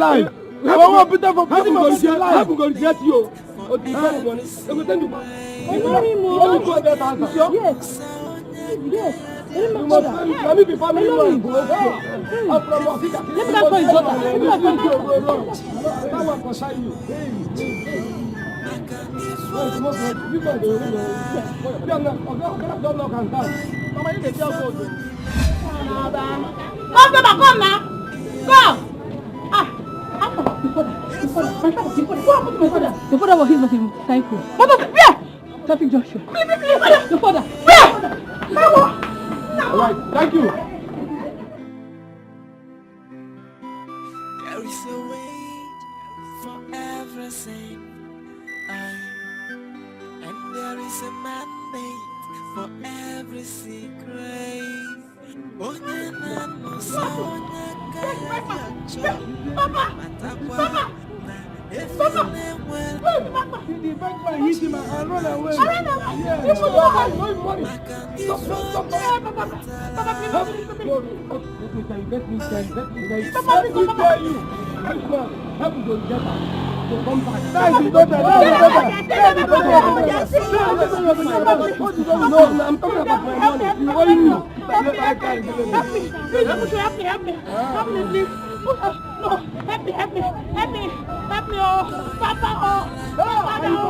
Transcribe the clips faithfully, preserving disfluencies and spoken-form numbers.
lie. How we go put am for prison for this lie? How we go regret you? But the kind of money, they go tell you, you go get answer. Yes. Yes. You must tell me, can you be family man? Go, go. I'm from Africa. Let me go call his daughter. Let me go call his daughter. That one concern you. Come, come, come, come now. Come. Ah, ah, your father, your father, my father, your father. What happened to my father? Your father was hit, not even cycle. What was it? Where? Traffic junction. Your father. Where? All right, thank you. There is a way for everything, and there is a mandate for every secret. Onye na-anọsọ onye aka ya dị ọcha, matakwa na efe na-enwere. The big man hit him and run away. Yes. Maka na ife pụtara. Let me tell you, let me tell you, let me tell you. This man, help me to get her to come back. That is the daughter, that is the daughter. No, no, I'm talking about my money. You owe me. Help me, please, help me, help me, help me, please. No, help me, help me, help me, help me, oh, Papa, oh, Father, oh.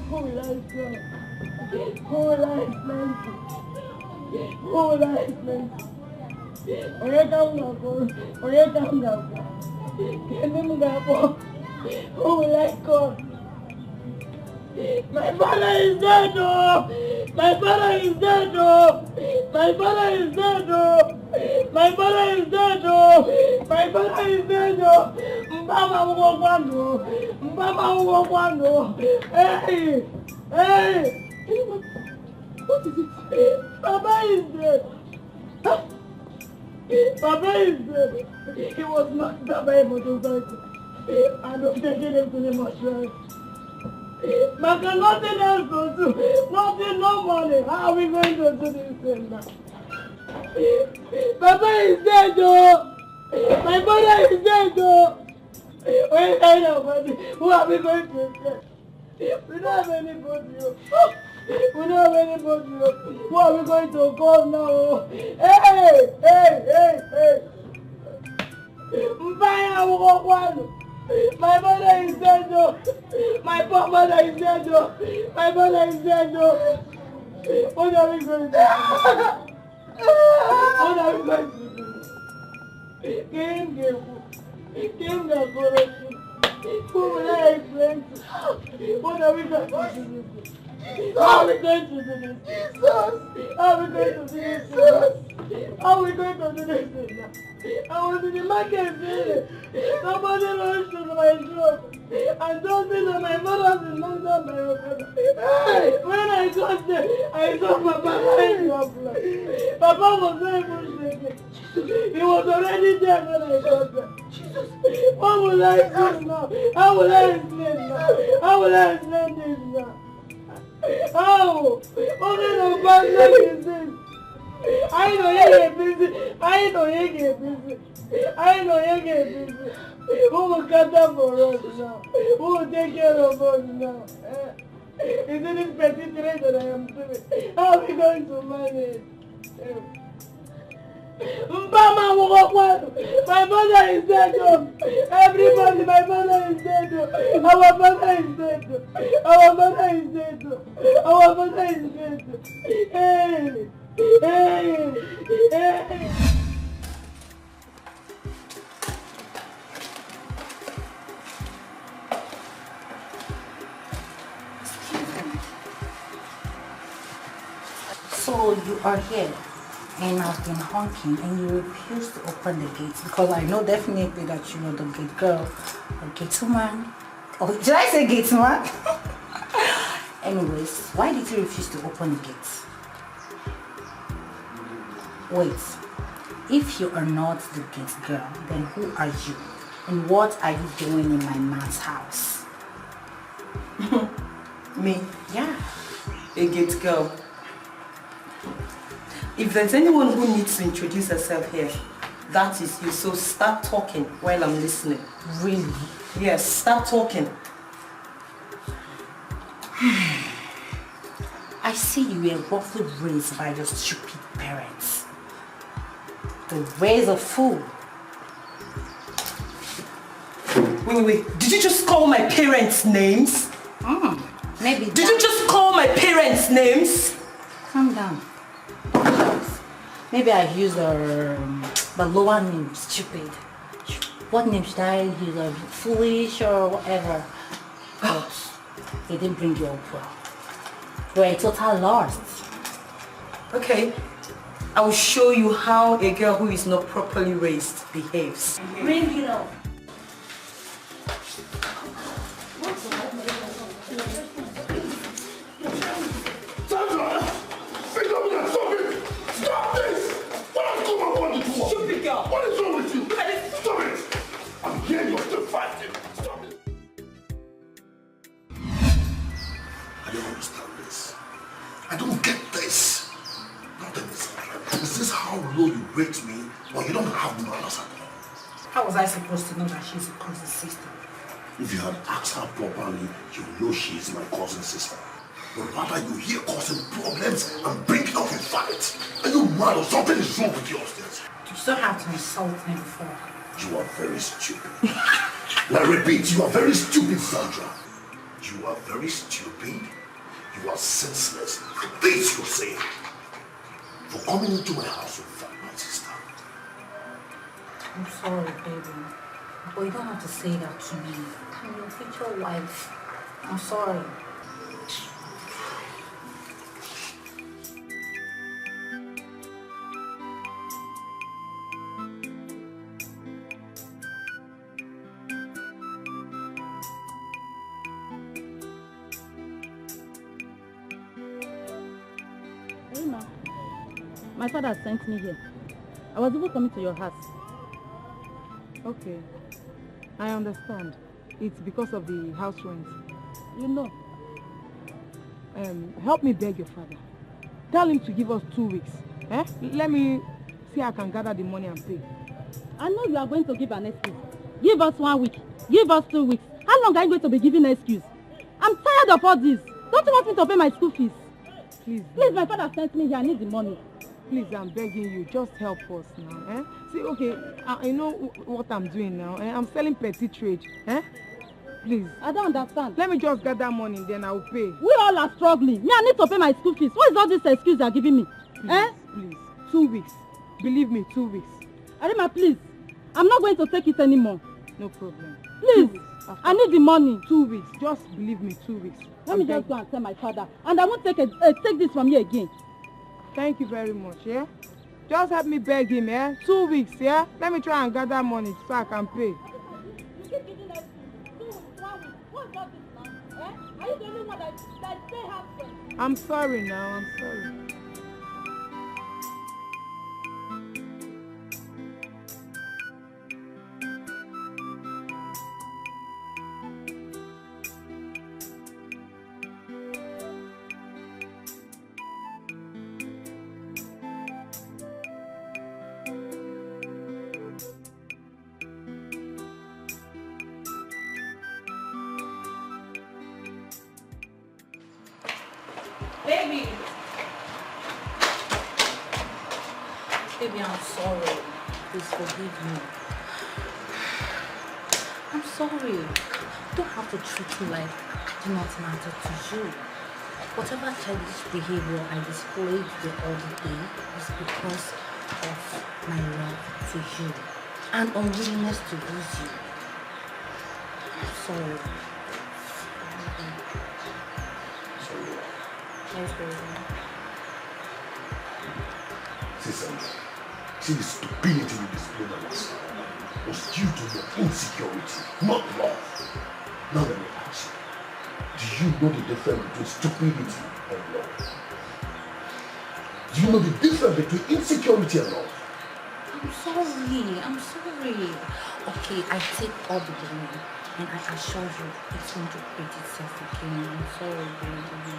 Who will I call? Who will I explain to? Who will I explain to? Onye ka m ga-akpọ? Onye ka m ga-akpọ? Kedu m ga-akpọ? Who will I call? My father is dead, oh! My father is dead, oh! My father is dead, oh! My father is dead, oh! My father is dead, oh! Mba m anwụgokwanụ! Mba m anwụgokwanụ! Hey! Hey! What is it? Papa is dead! Papa is dead! He was knocked down by a motorcycle and I'm taking him to the mortuary. Maka nothing else to do. Nothing, no money. How are we going to do this thing now? Papa is dead, oh! My father is dead, oh! Where is my money? Who are we going to get? We don't have anybody, oh. We don't have anybody, oh. Who are we going to call now? Hey, hey, hey, hey. Mba m anwụgokwanụ! My mother is dead, oh! My poor mother is dead, oh! My mother is dead, oh! What are we going to do? What are we going to do? Ka ihe m ga-ekwu, ka ihe m ga-agọrọ gị, who will I explain to? What are we going to do? How are we going to do this? Jesus! How are we going to do this? Jesus! How are we going to do this now? I was in the market today. Somebody rushed to my shop and told me that my mother is not down my okada. Hey! When I got there, I saw Papa lying on the floor. Papa was not even shaking. He was already there when I got there. Jesus! What will I do now? How will I explain now? How will I explain this now? How? What kind of bad luck is this? I know you get busy. I know you get busy. I know you get busy. Who will gather for us now? Who will take care of us now? Eh? Is it this petty trade that I am doing? How are we going to manage? Eh? Mba ma nwụgọkwa. My mother is dead o. Everybody, my mother is dead o. Our mother is dead o. Our mother is dead o. Our mother is dead o. Hey, hey, hey. So you are here, and I've been honking, and you refuse to open the gate because I know definitely that you are the gate girl or gate woman. Oh, did I say gate man? Anyways, why did you refuse to open the gate? Wait, if you are not the gate girl, then who are you? And what are you doing in my man's house? Me, Yeah. A gate girl. If there's anyone who needs to introduce herself here, that is you. So start talking while I'm listening. Really? Yes, start talking. I see you were roughly raised by your stupid parents. The ways of fool. Wait, wait, wait. Did you just call my parents' names? Mm, maybe. Did you just call my parents' names? Calm down. Maybe I use um, the lower name, stupid. What name should I use? Uh, foolish or whatever. But they didn't bring you up well. You're a total lost. Okay. I will show you how a girl who is not properly raised behaves. Bring it up. Sandra! Philomena, stop it! Stop this! What has come upon you two? Stupid girl! What is wrong with you? Look at this! Stop it! I'm here, you're still fighting. Stop it! I don't understand this. I don't get this. Nothing is right. Is this how low you rate me? Or you don't have manners at all? How was I supposed to know that she's your cousin sister? If you had asked her properly, you know she is my cousin sister. But rather you here causing problems and bringing up a fight. Are you mad or something is wrong with you upstairs? You still have to insult me before. You are very stupid. I repeat, you are very stupid, Sandra. You are very stupid. You are senseless. Things you say for coming into my house to fight my sister. I'm sorry, baby. But you don't have to say that to me. I'm your future wife. I'm sorry. Hey, ma. My father sent me here. I was even coming to your house. Okay. I understand. It's because of the house rent. You know. Um, help me beg your father. Tell him to give us two weeks. Eh? Let me see I can gather the money and pay. I know you are going to give an excuse. Give us one week. Give us two weeks. How long are you going to be giving excuse? I'm tired of all this. Don't you want me to pay my school fees? Please. Please, my father sent me here. I need the money. Please, I'm begging you. Just help us now. Eh? See, okay, I, I know what I'm doing now. Eh? I'm selling petty trade. Eh? Please. I don't understand. Let me just gather money, then I'll pay. We all are struggling. Me, I need to pay my school fees. What is all this excuse you are giving me? Please, eh? Please. Two weeks. Believe me, two weeks. Arima, please. I'm not going to take it anymore. No problem. Please. I need the money. Two weeks. Just believe me, two weeks. Let me just go and tell my father. And I won't take it, uh, take this from you again. Thank you very much, yeah? Just help me beg him, yeah? Two weeks, yeah? Let me try and gather money so I can pay. You keep giving us two weeks, one week. What's all this now? Eh? Are you the only one that, that pay half? I'm sorry now, I'm sorry. Baby! Baby, I'm sorry. Please forgive me. I'm sorry. You don't have to treat me like I do not matter to you. Whatever childish behavior I displayed the other day is because of my love to you and unwillingness to lose you. I'm sorry. See something. See the stupidity you displayed on us was due to your insecurity, not love. Now let me ask you, do you know the difference between stupidity and love? Do you know the difference between insecurity and love? I'm sorry, I'm sorry. Okay, I take all the blame and I assure you it's going to repeat itself again. I'm sorry, baby.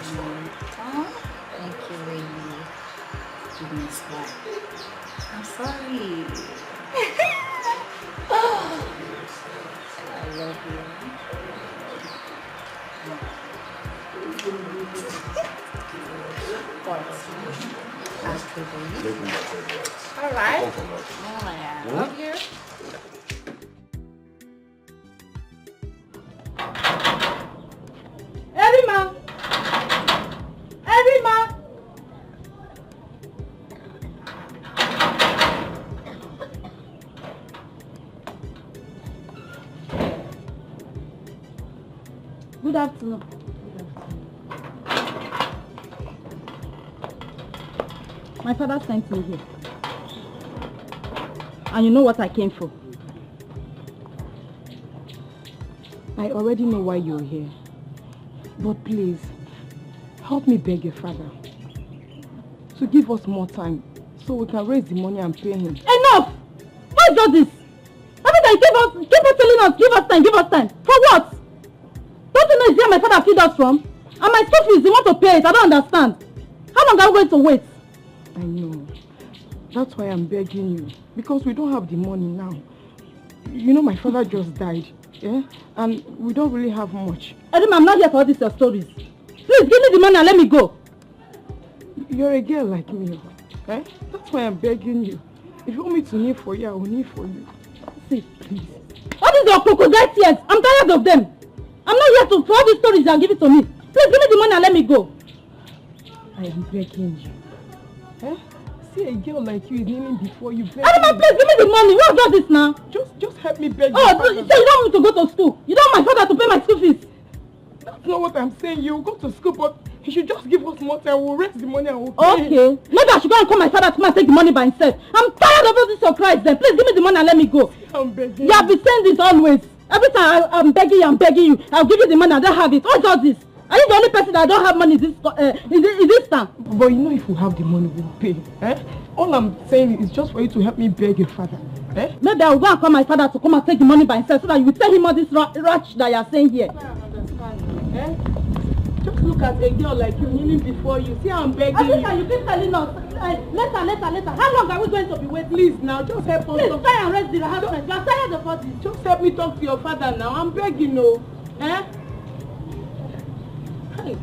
Oh, thank you, baby. Give me a smile. I'm sorry. I love you. What? After the All right. Oh, yeah. Love you. Erima! Erima! Good afternoon. My father sent me here. And you know what I came for. I already know why you're here. But please, help me beg your father to give us more time so we can raise the money and pay him. Enough! What is all this? Every time you keep on, keep on telling us, give us time, give us time. For what? Don't you know it's here my father feed us from? And my school fees, you want to pay it? I don't understand. How long are we going to wait? I know. That's why I'm begging you. Because we don't have the money now. You know my father just died. Yeah? And we don't really have much. Edima, I'm not here for all these your stories. Please give me the money and let me go. You're a girl like me. Eh? That's why I'm begging you. If you want me to kneel for you, I will kneel for you. See, please. All these your crocodile tears, I'm tired of them. I'm not here to, for all these stories you are giving to me. Please give me the money and let me go. I am begging you. Eh? See a girl like you is kneeling before you. Begging. Edima, please give me the money. What's all this now? Just, just help me beg. Oh, you say you don't want me to go to school. You don't want my father to pay my school fees. That's not what I'm saying. You go to school, but he should just give us more time. We'll raise the money and we'll pay. Okay. Maybe I should go and call my father to come and take the money by himself. I'm tired of all this your cries then. Please give me the money and let me go. I'm begging. You have been saying this always. Every time I, I'm begging you, I'm begging you. I'll give you the money, I don't have it. What's all this? Are you the only person that don't have money in this, uh, in this, in this town? But you know if we have the money, we'll pay. Eh? All I'm saying is just for you to help me beg your father. Eh? Maybe I will go and call my father to come and take the money by himself so that you will tell him all this ra- rubbish that you are saying here. I understand. Eh? Just look at a girl like you kneeling before you. See how I'm begging Every you. Time you keep telling us, uh, later, later, later. How long are we going to be waiting? Please now, just help us. Please try and raise the harassment. We are tired of all this. Just help me talk to your father now. I'm begging, no. Eh? Hey.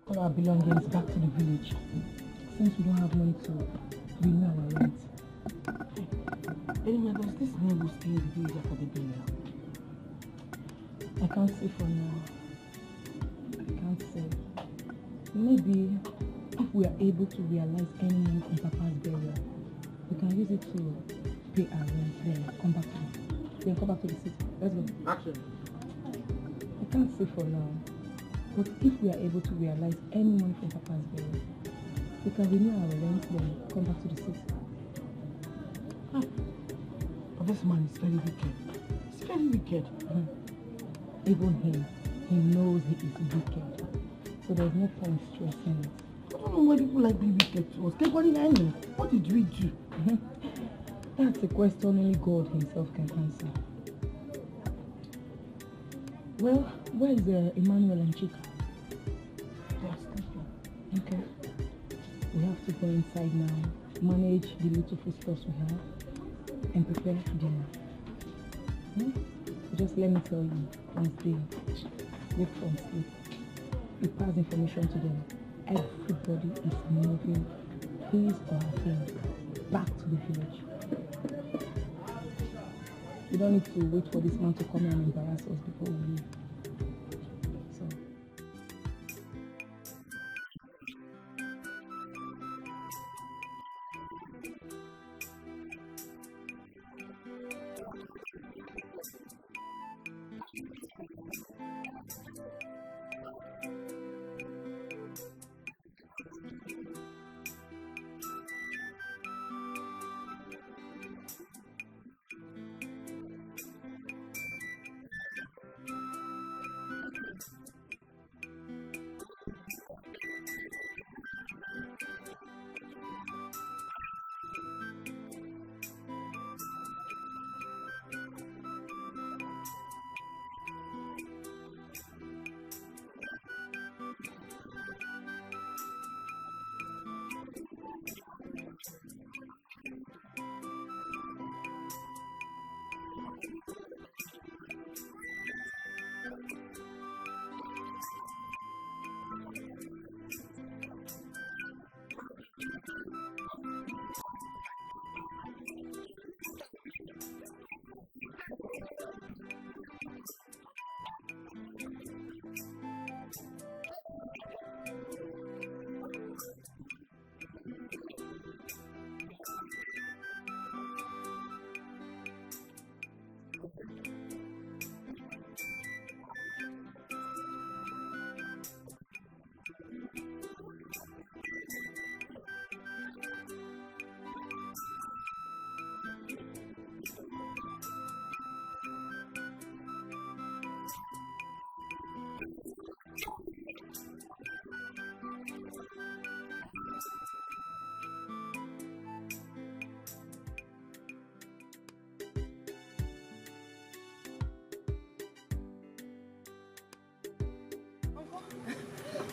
all our belongings back to the village since we don't have money to renew our rent. Anyway, there's this man who stay in the village after the burial. I can't say for now. I can't say. Maybe if we are able to realize any money from Papa's burial, we can use it to pay our rent, then come back to the, then come back to the city. Let's go. Action. I can't say for now, but if we are able to realize any money from Papa's burial, we can renew our rent, then come back to the city. Ah, but this man is very wicked. He's very wicked. Hmm. Even him, he knows he is wicked. So there's no point stressing it. I don't know why people like being wicked to us. Take one in anger. What did we do? That's a question only God himself can answer. Well, where is uh, Emmanuel and Chika? They are sleeping. Okay. We have to go inside now, manage the little foodstuffs we have, and prepare dinner. Hmm? Just let me tell you, once they wake from sleep, you pass information to them. Everybody is moving his or her thing back to the village. We don't need to wait for this man to come and embarrass us before we leave. So,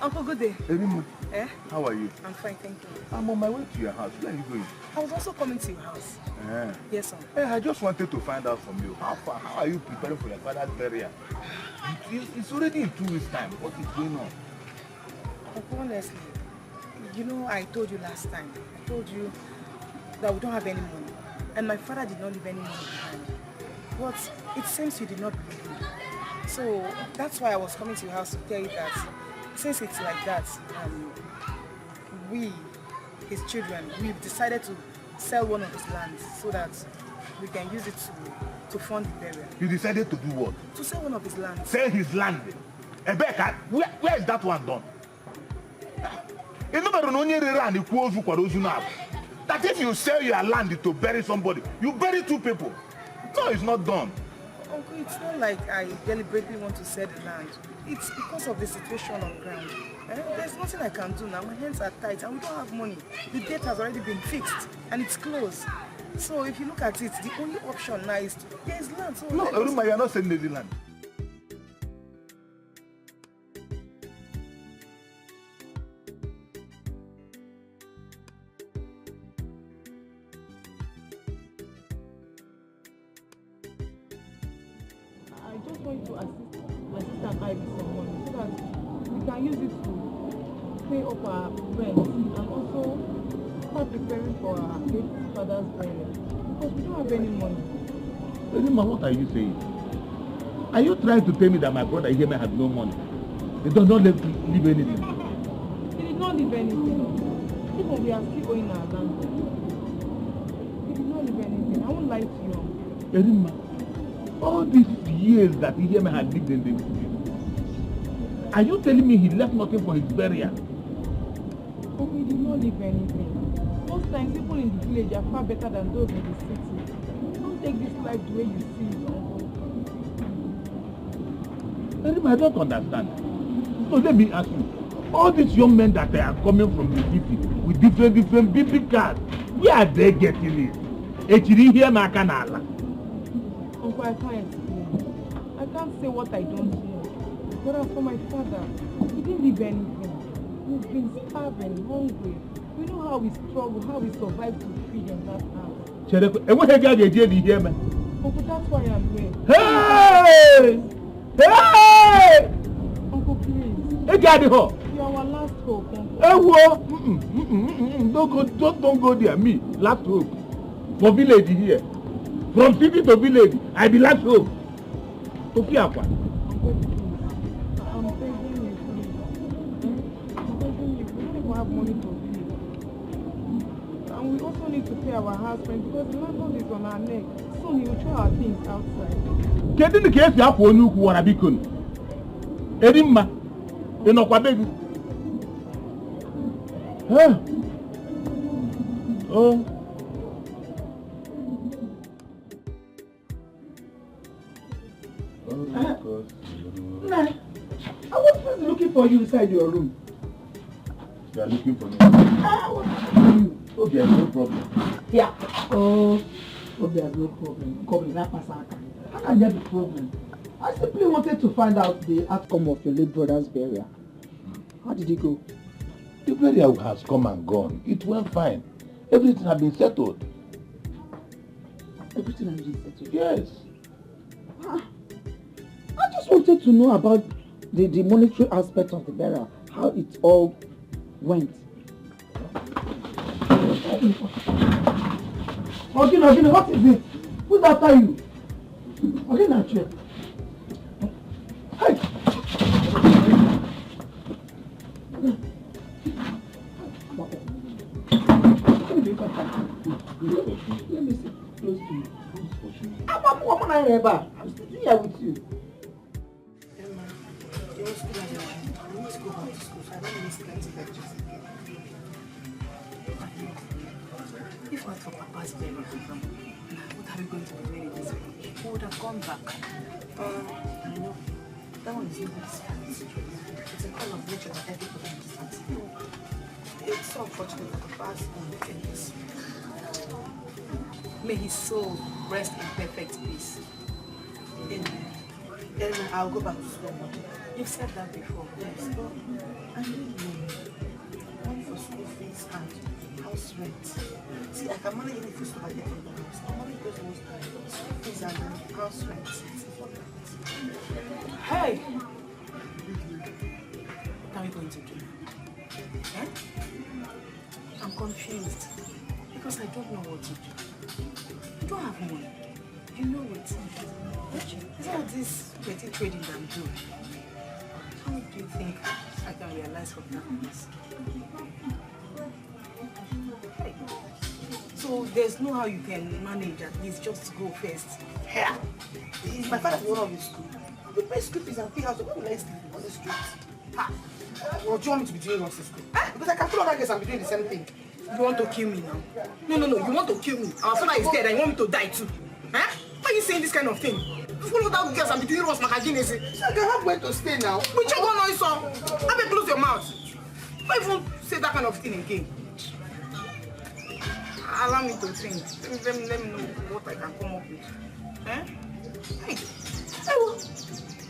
Uncle, good day. Erima, eh? How are you? I'm fine, thank you. I'm on my way to your house. Where are you going? I was also coming to your house. Eh. Yes, sir. Hey, I just wanted to find out from you. How far? How are you preparing for your father's burial? It's, it's already in two weeks' time. What is going on? Uncle, honestly, you know, I told you last time. I told you that we don't have any money. And my father did not leave any money behind. But it seems you did not believe me. So that's why I was coming to your house to tell you that since it's like that, um, we, his children, we've decided to sell one of his lands so that we can use it to, to fund the burial. You decided to do what? To sell one of his lands. Sell his land? Ebeka, where, where is that one done? Ị nụbara na onye rere anị kwuo ozu kwara ozu na-abụ? That if you sell your land to bury somebody, you bury two people. No, it's not done. Uncle, it's not like I deliberately want to sell the land. It's because of the situation on ground. Eh? There's nothing I can do now. My hands are tied and we don't have money. The debt has already been fixed and it's closed. So if you look at it, the only option now is to, there is land. So no, Erima, you are not selling any land. I just want to assist my sister buy me some money so that we can use it to pay up our rent and also start preparing for our late father's burial because we don't have any money. Erima, what are you saying? Are you trying to tell me that my brother here had no money? He does not leave, leave anything. He did not leave anything. Even we are still owing our landlord. He did not leave anything. I won't lie to you. Erima, all these years that he here had lived in the city, are you telling me he left nothing for his burial? Uncle, he did not leave anything. Most times, people in the village are far better than those in the city. Don't take this life the way you see it, uncle. Erima, I don't understand. So let me ask you, all these young men that are coming from the city with different, different big, big cars, where are they getting it? Ejiri ihe m aka n'ala. Uncle, I can't explain. I can't say what I don't know. But as for my father, he didn't leave anything. We've been starving, hungry. We know how we struggle, how we survive to feed in that house. Chere, enweghị ego a ga-eji eli ihe eme. Uncle, that's why I'm here. Hey! Hey! Uncle, please. Ego adịghọ. You're our last hope, uncle. Ewo! Mm-mm, mm-mm, mm-mm. Don't go, don't, don't go there. Me, last hope. For village here. From city to village, I be last hope. Tofi Akwa. Uncle, please. I'm begging you, please. I'm begging you. We don't even have money to pay. And we also need to pay our house rent because the landlord is on our neck. Soon he will throw our things outside. Kedu ka esi akwa onye ukwu wara biko? Erima, ị nọkwa be gị? Huh? Oh. Nna, I was busy looking for you inside your room. You are looking for me? I was looking for you. Hope there's no problem. Yeah. Oh, hope there's no problem. Come in, that pass. How can there be problem? I simply wanted to find out the outcome of your late brother's burial. How did it go? The burial has come and gone. It went fine. Everything had been settled. Everything had been settled? Yes. Ah, I just wanted to know about the, the monetary aspect of the burial, how it all went. Ogini, Ogini, what is it? Who's after you? Ogini, na chair. Hey! Let me sit close to you. I'm not woman, I'm still here with you. Emma, your school has ended. You need to go back to school, so I don't miss plenty lectures again. If not for Papa's burial, what are we going to be doing in this village? We would have gone back. Uh, I know. That one is not his fault. It's a call of nature that everybody understands. It's so unfortunate that the past is this. May his soul rest in perfect peace. Amen. Amen. I'll go back to school. You've said that before. Yes, but I need money. Money for school fees and house rent. See, I can manage any food stuff I get from the house. I manage those ones. School fees and house rent. It's important. Hey! What are we going to do? Eh? I'm confused because I don't know what to do. I don't have money. You know what? Don't you? It's all this petty trading that I'm doing. How do you think I can realize what happens? Hey. So there's no how you can manage at least just go first. Yeah. Is my father the owner of the school? You pay school fees and pay house. Where will I sleep? On the street? Ha! Or do you want me to be doing work in school? Eh? Because I can follow other girls and be doing the same thing. You want to kill me now? No, no, no. You want to kill me? Our father is dead and you want me to die too? Eh? Why are you saying this kind of thing? You follow that girls and be doing work, Makaginese. So I can have where to stay now. We check one noise song. Have a close your mouth. Don't even say that kind of thing again. Allow me to think. Let me, let me, let me know what I can come up with. Eh? Hey, hey, what?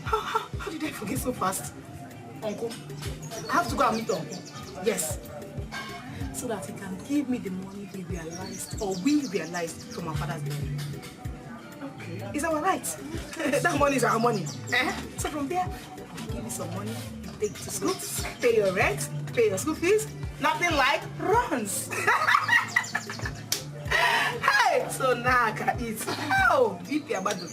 How, how, how did I forget so fast? Uncle, I have to go and meet Uncle. Yes. So that he can give me the money he realized or we realized from our father's burial. Okay. It's our right. That money is our money. Eh? So from there, I'll give you some money. Take to school, pay your rent, pay your school fees, nothing like runs. Hey, so now I can eat. Oh, B P about to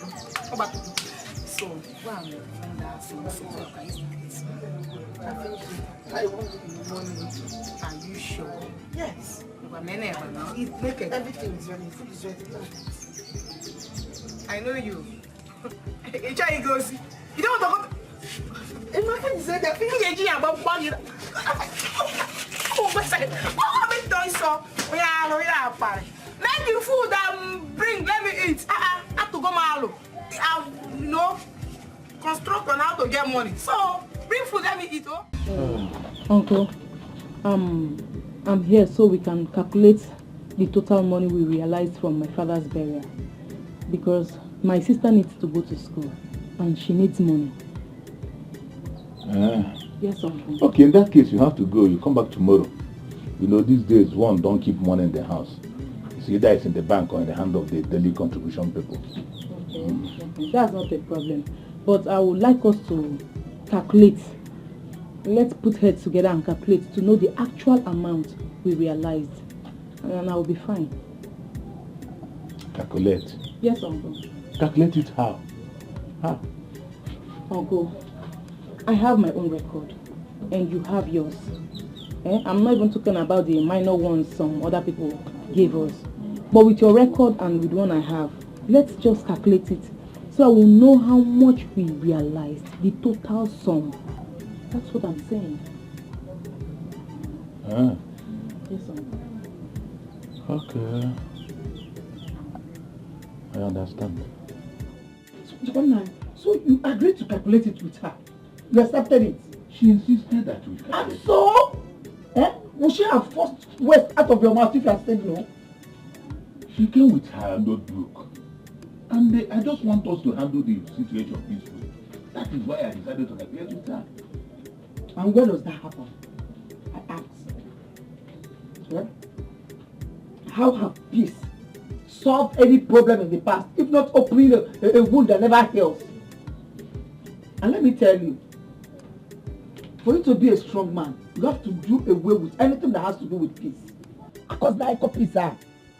come back to. So, go and find out some, some, some, I feel good. I want the money. Are you sure? Yes. But many of them, it make it. Everything is ready. Food is ready. I know you. Icha Igozi. You don't want to go. In my head, is that I think you are about body. Oh, what's that? What have I done so? We are, we are party. Make the food um bring. Let me eat. Uh uh. Have to go malo. Um, you know, construct on how to get money. So bring food. Let me eat. Oh. Uncle, um, I'm here so we can calculate the total money we realized from my father's burial, because my sister needs to go to school and she needs money. Ah. Yes, uncle. Okay, in that case, you have to go. You come back tomorrow. You know, these days, one don't keep money in the house. It's either it's in the bank or in the hand of the daily contribution people. Okay, okay. That's not a problem. But I would like us to calculate. Let's put heads together and calculate to know the actual amount we realized. And I will be fine. Calculate. Yes, uncle. Calculate it how? How? Uncle, I have my own record, and you have yours. Eh? I'm not even talking about the minor ones some other people gave us. But with your record and with one I have, let's just calculate it so I will know how much we realized, the total sum. That's what I'm saying. Ah, Yes, uncle. okay. I understand. So, Chikwamina, so you agreed to calculate it with her? You accepted it? She insisted that we And calculate. So? Eh? Will she have forced words out of your mouth if you had said no? She came with her notebook. And uh, I just want us to handle the situation peacefully. That is why I decided to calculate with her. And where does that happen? I ask. Well, how have peace solved any problem in the past, if not opening a, a, a wound that never heals? And let me tell you, for you to be a strong man, you have to do away with anything that has to do with peace. Because na iko peace ah.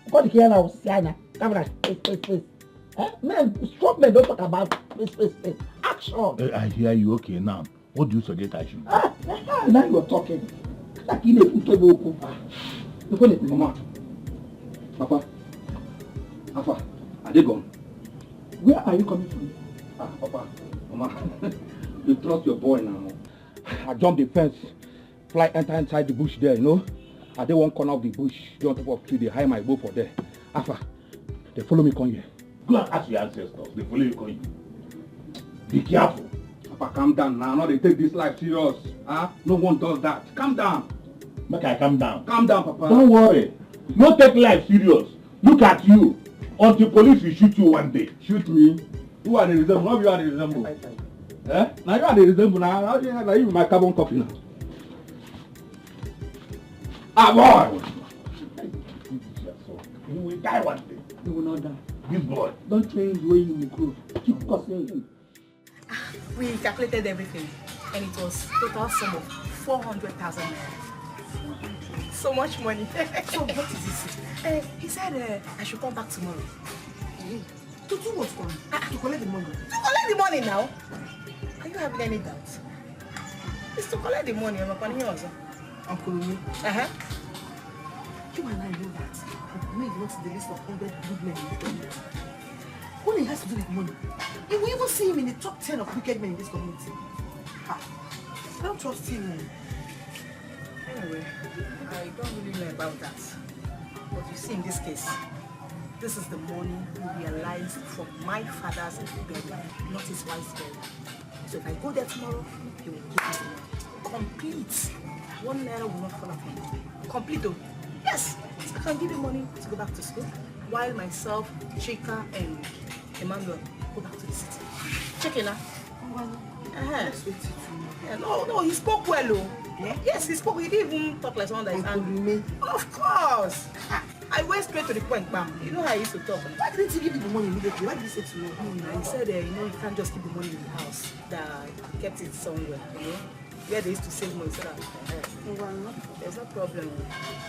Because the here now, Siana, camera, face, face, face. Eh? Men, strong men don't talk about face, face, face. Action. Uh, I hear you. Okay, now, what do you suggest I should do? Ah, ah, now you are talking. Like you know, you can't go. Ah, you can't. Mama, Papa, Afa, are they gone? Where are you coming from? Ah, Papa, Mama, you trust your boy now. I jump the fence, fly enter inside the bush there, you know. I dey one corner of the bush, dey on top of tree, dey hide my bow for there. Afa, they follow me come here. Go and ask your ancestors. They follow you come. Be careful. Papa, calm down now. No, they take this life serious. Huh? No one does that. Calm down. Make I calm down. Calm down, Papa. Don't worry. No take life serious. Look at you. Until police will shoot you one day. Shoot me. Who are they resemble? Not you are the resemble. Eh? Now you are the resemble. Now, now you, now you my carbon copy now. Ah, boy. You will die one day. You will not die. This boy. Don't change the way you move. Keep cussing. We calculated everything, and it was total sum of four hundred thousand naira. So much money. So what is this? Uh, he said uh, I should come back tomorrow. To do what for? To collect the money. To collect the money now. Are you having any doubt? It's to collect the money. I'm a Uncle Rumi, uh-huh. You and I know that Uncle Rumi is not in the list of hundred good men in the community. What it has to do with money? You will even see him in the top ten of wicked men in this community. Ah, I don't trust him. Oh. Anyway, I don't really know about that. But you see, in this case, this is the money we realized from my father's burial, not his wife's burial. So if I go there tomorrow, he will give me the money. Complete. One naira will not fall out from me. Complete though. Yes, I can give you money to go back to school while myself, Chika, and Emmanuel go back to the city. Check it now. Uh-huh. Yeah, no, no, he spoke well, oh. Yeah? Yes, he spoke. He didn't even talk like someone that is angry. Of course. I went straight to the point, bam. You know how he used to talk. Why didn't he give you the money immediately? Why did he say to you? Hmm, he said, uh, you know, you can't just keep the money in the house. That he kept it somewhere, you know. where they used to save money so that, eh, there's no problem.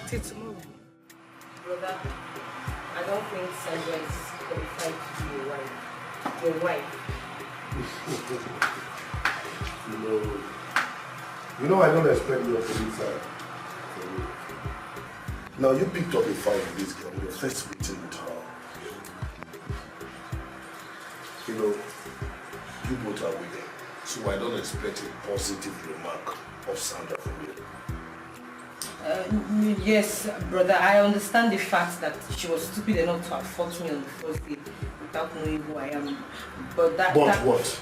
Till tomorrow. Brother, I don't think Sandra is qualified to be your wife. Your wife. You know, you know I don't expect you to be side. Now you picked up a fight with this girl in your first meeting with her. You know, you both are women, so I don't expect a positive remark of Sandra from you. Uh, yes, brother, I understand the fact that she was stupid enough to have fought me on the first day without knowing who I am. But that. But that... What?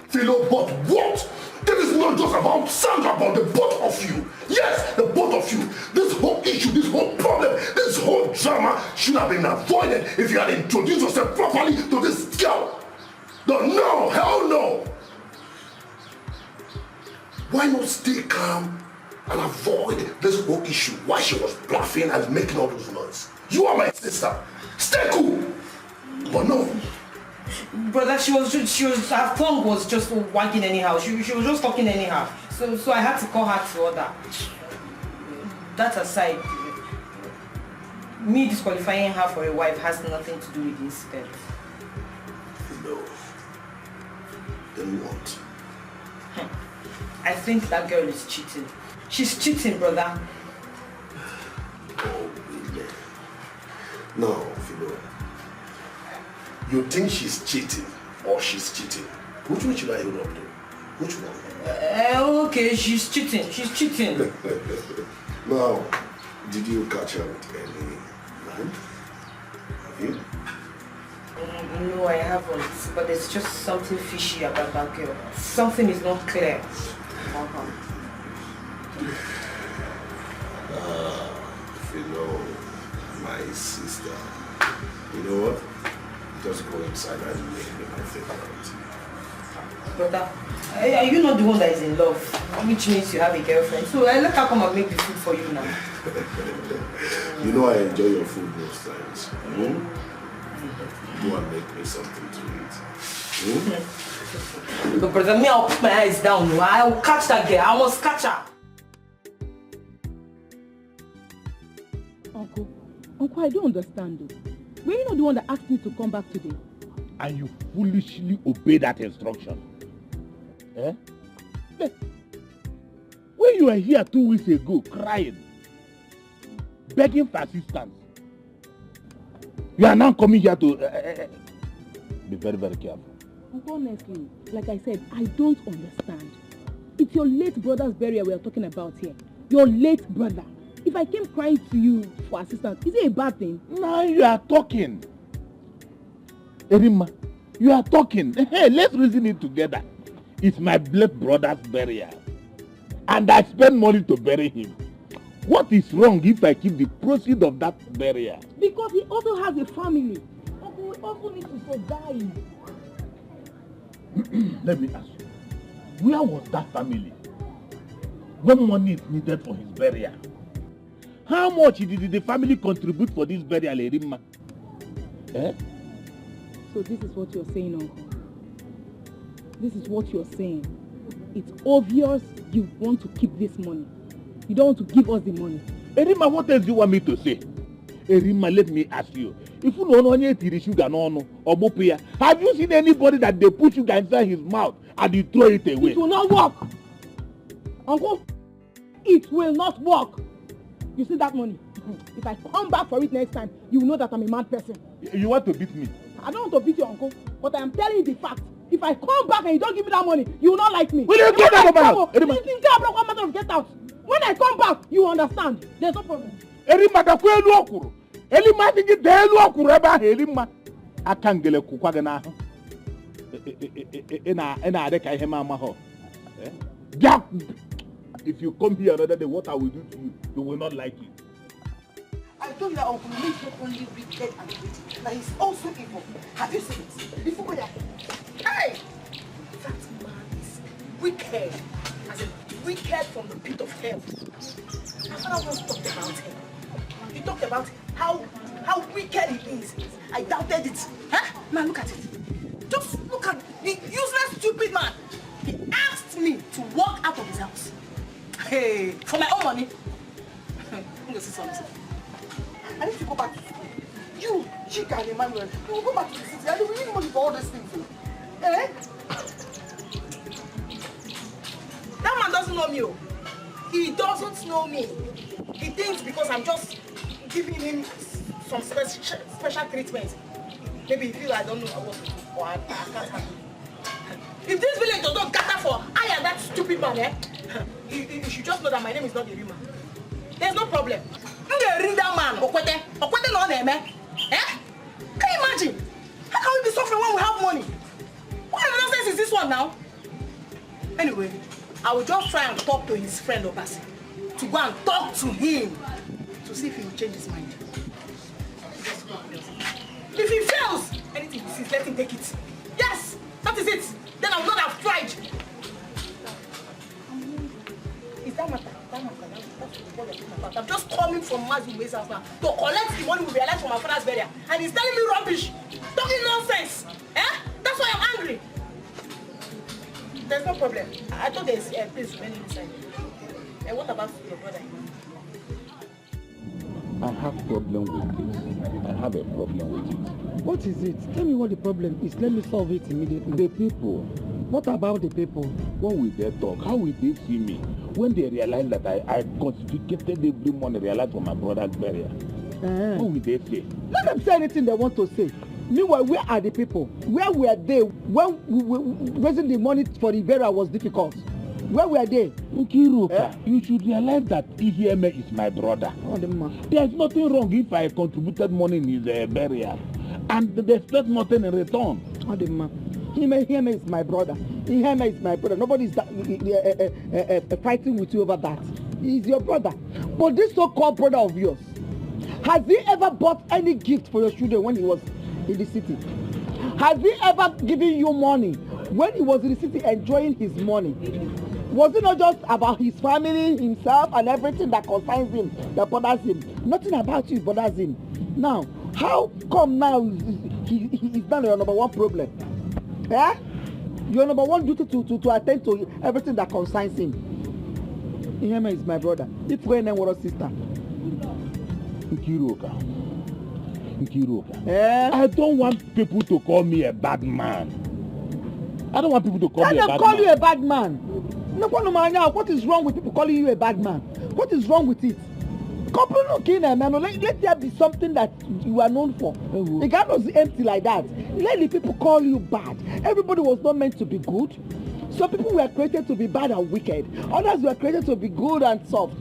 Philo, but what? This is not just about Sandra, but the both of you. Yes, the both of you. This whole issue, this whole problem, this whole drama should have been avoided if you had introduced yourself properly to this girl. No, no, hell no! Why not stay calm and avoid this whole issue? Why she was bluffing and making all those noise? You are my sister. Stay cool. But no. Brother, she was just, she was, her tongue was just wagging anyhow. She, she was just talking anyhow. So, so I had to call her to order. That aside, me disqualifying her for a wife has nothing to do with this girl. No. Then what? I think that girl is cheating. She's cheating, brother. Oh, amen. Now, Philo, you think she's cheating or she's cheating? Which one should I hold up to? Which one? Uh, okay, she's cheating. She's cheating. Now, did you catch her with any man? Have you? Mm, no, I haven't. But there's just something fishy about that girl. Something is not clear about her. Ah, Philo, my sister. You know what? Just go inside and make me my favorite. Brother, are are you not the one that is in love? Which means you have a girlfriend. So I let her come and make the food for you now. You know I enjoy your food most times. Hmm? Go and make me something to eat. Hmm? But brother, me, I'll put my eyes down. Oh. I will catch that girl. I must catch her. Uncle, Uncle, I don't understand though. Were you not the one that asked me to come back today? And you foolishly obey that instruction. Eh? Look, when you were here two weeks ago crying, begging for assistance, you are now coming here to uh, uh, uh, be very, very careful. Uncle, honestly, like I said, I don't understand. It's your late brother's burial we are talking about here. Your late brother. If I came crying to you for assistance, is it a bad thing? Now you are talking. Erima, you are talking. Hey, let's reason it together. It's my late brother's burial. And I spend money to bury him. What is wrong if I keep the proceeds of that burial? Because he also has a family. Uncle, we also need to survive. Let me ask you, where was that family when money is needed for his burial? How much did the family contribute for this burial, Erima? Eh? So this is what you're saying, Uncle. This is what you're saying. It's obvious you want to keep this money. You don't want to give us the money. Erima, what else do you want me to say? Erima, let me ask you. If you know onye tiri sugar no no, or bopia, have you seen anybody that they put sugar inside his mouth and you throw it away? It will not work. Uncle, it will not work. You see that money? If I come back for it next time, you will know that I'm a mad person. You want to beat me? I don't want to beat you, Uncle. But I am telling you the fact. If I come back and you don't give me that money, you will not like me. Will you get out of my house? This thing can't block one matter of get out. When I come back, you understand. There's no problem. Erima, Erima, aka ngele kụkwa gị n'ahụ. Ị na-adị ka ihe m amaghọ. If you come here another day, what I will do to you, you will not like it. I told you that Uncle Lee is not only wicked and greedy, but he's also evil. Have you seen it? Before you are... Hey! That man is wicked. As in, wicked from the pit of hell. My father once talked about him. He talked about how how wicked he is. I doubted it. Huh? Now look at it. Just look at the useless, stupid man. He asked me to walk out of his house. Hey, for my own money. I'm gonna see something. I need to go back to school. You, Chika and Emmanuel, you will go back to the city. I don't need money for all these things. Oh. Eh? That man doesn't know me. Oh. He doesn't know me. He thinks because I'm just giving him some special, special treatment, maybe he feels I don't know what to do or I, I can't handle. If this village does not gather for I and that stupid man, eh, you, you, you should just know that my name is not Irima. There's no problem. M ga-eri that man, Okwete. Okwete na ọ na-eme. Eh? Can you imagine? How can we be suffering when we have money? What kind of nonsense is this one now? Anyway, I will just try and talk to his friend Obasi, to go and talk to him to see if he will change his mind. If he fails, anything he sees, let him take it. Yes, that is it. Then I will not have tried. Is that matter? That matter? That, that's what we call it matter. I'm just coming from Mazi Ume's house now to collect the money we realized from my father's burial, and he's telling me rubbish, talking nonsense. Eh? That's why I'm angry. There's no problem. I thought there's a place for me inside. And what about your brother? I have problem with this. I have a problem with it. What is it? Tell me what the problem is. Let me solve it immediately. The people. What about the people? What will they talk? How will they see me? When they realize that I, I confiscated every money realized from my brother's burial. Eh. What will they say? Let them say anything they want to say. Meanwhile, where are the people? Where were they when we, we, raising the money for the burial was difficult? Where were they? Nkiruka, eh? You should realize that Iheme is my brother. Ọ dị mma. There's nothing wrong if I contributed money in his uh, burial and they expect nothing in return. Ọ dị mma. Iheme, Iheme is my brother. Iheme is my brother. Nobody is that, uh, uh, uh, uh, uh, fighting with you over that. He's your brother. But this so-called brother of yours, has he ever bought any gift for your children when he was in the city? Has he ever given you money when he was in the city enjoying his money? Was it not just about his family, himself, and everything that concerns him, that bothers him? Nothing about you bothers him. Now, how come now he, he, he is now your number one problem? Eh? Your number one duty to, to, to attend to everything that concerns him. Iheme is my brother. It's going on with sister. Nkiruka. Nkiruka. Eh? I don't want people to call me a bad man. I don't want people to call Let me a them bad call man. You a bad man. No, no, no, no, what is wrong with people calling you a bad man? What is wrong with it? Couple no kill them, man. Let, let there be something that you are known for. Ewo. It cannot be empty like that. Let the people call you bad. Everybody was not meant to be good. Some people were created to be bad and wicked. Others were created to be good and soft.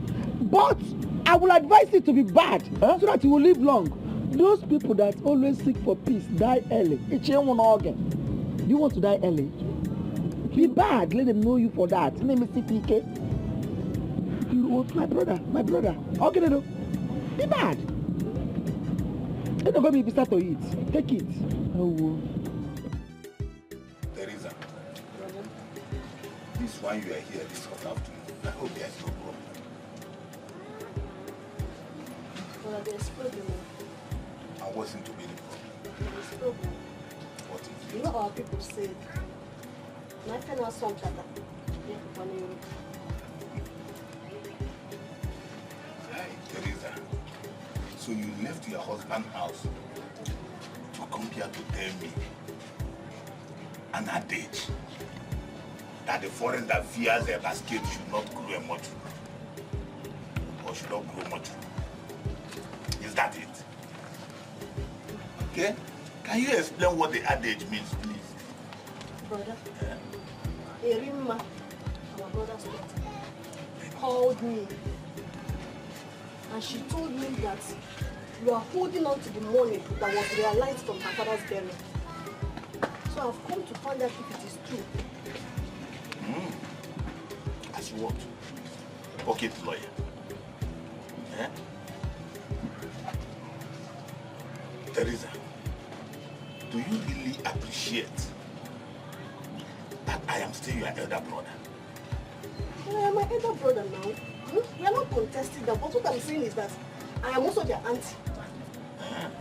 But I will advise you to be bad, huh? So that you will live long. Those people that always seek for peace die early. Ichie nwụ n'oge. Do you want to die early? Be bad. Let them know you for that. Let me see P K. You know what, my brother, my brother. Okay, no, no. Be bad. It's not going to be bitter to eat. Take it. Oh. Teresa, this why you are here this hot afternoon. I hope there is no problem. Well, there's problem. I wasn't to be the problem. There's problem. What is it? You know our people said, "My friend was some chata." Hey, Teresa. So you left your husband's house to come here to tell me an adage that the forest that fears a basket should not grow a much or should not grow much. Is that it? Okay? Can you explain what the adage means, please? Brother, yeah? Erimma, our brother's daughter, called me and she told me that you are holding on to the money that was realized from her father's burial. So I've come to find out if it is true. Mm. As what? Pocket lawyer. Eh? Teresa, do you really appreciate that I am still your elder brother? I am my elder brother now. Hmm? We are not contesting that, but what I'm saying is that I am also their auntie.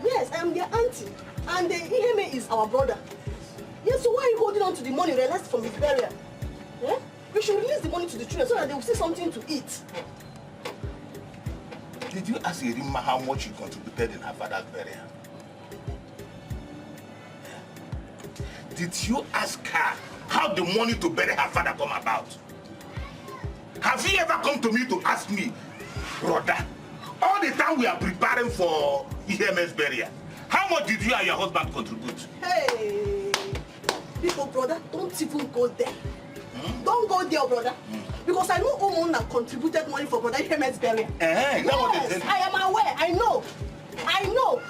Yes, I am their auntie. And the Iheme is our brother. Yes, so why are you holding on to the money realized from his burial? Eh? You should release the money to the children so that they will see something to eat. Did you ask Erimma how much she contributed in her father's burial? Did you ask her how the money to bury her father come about? Have you ever come to me to ask me, brother, all the time we are preparing for Ihem's burial, how much did you and your husband contribute? Hey! Biko, brother, don't even go there. Don't go there, brother. Because I know Umunna contributed money for brother Ihem's burial. Eh, is that what they Yes, said? I am aware. I know. I know.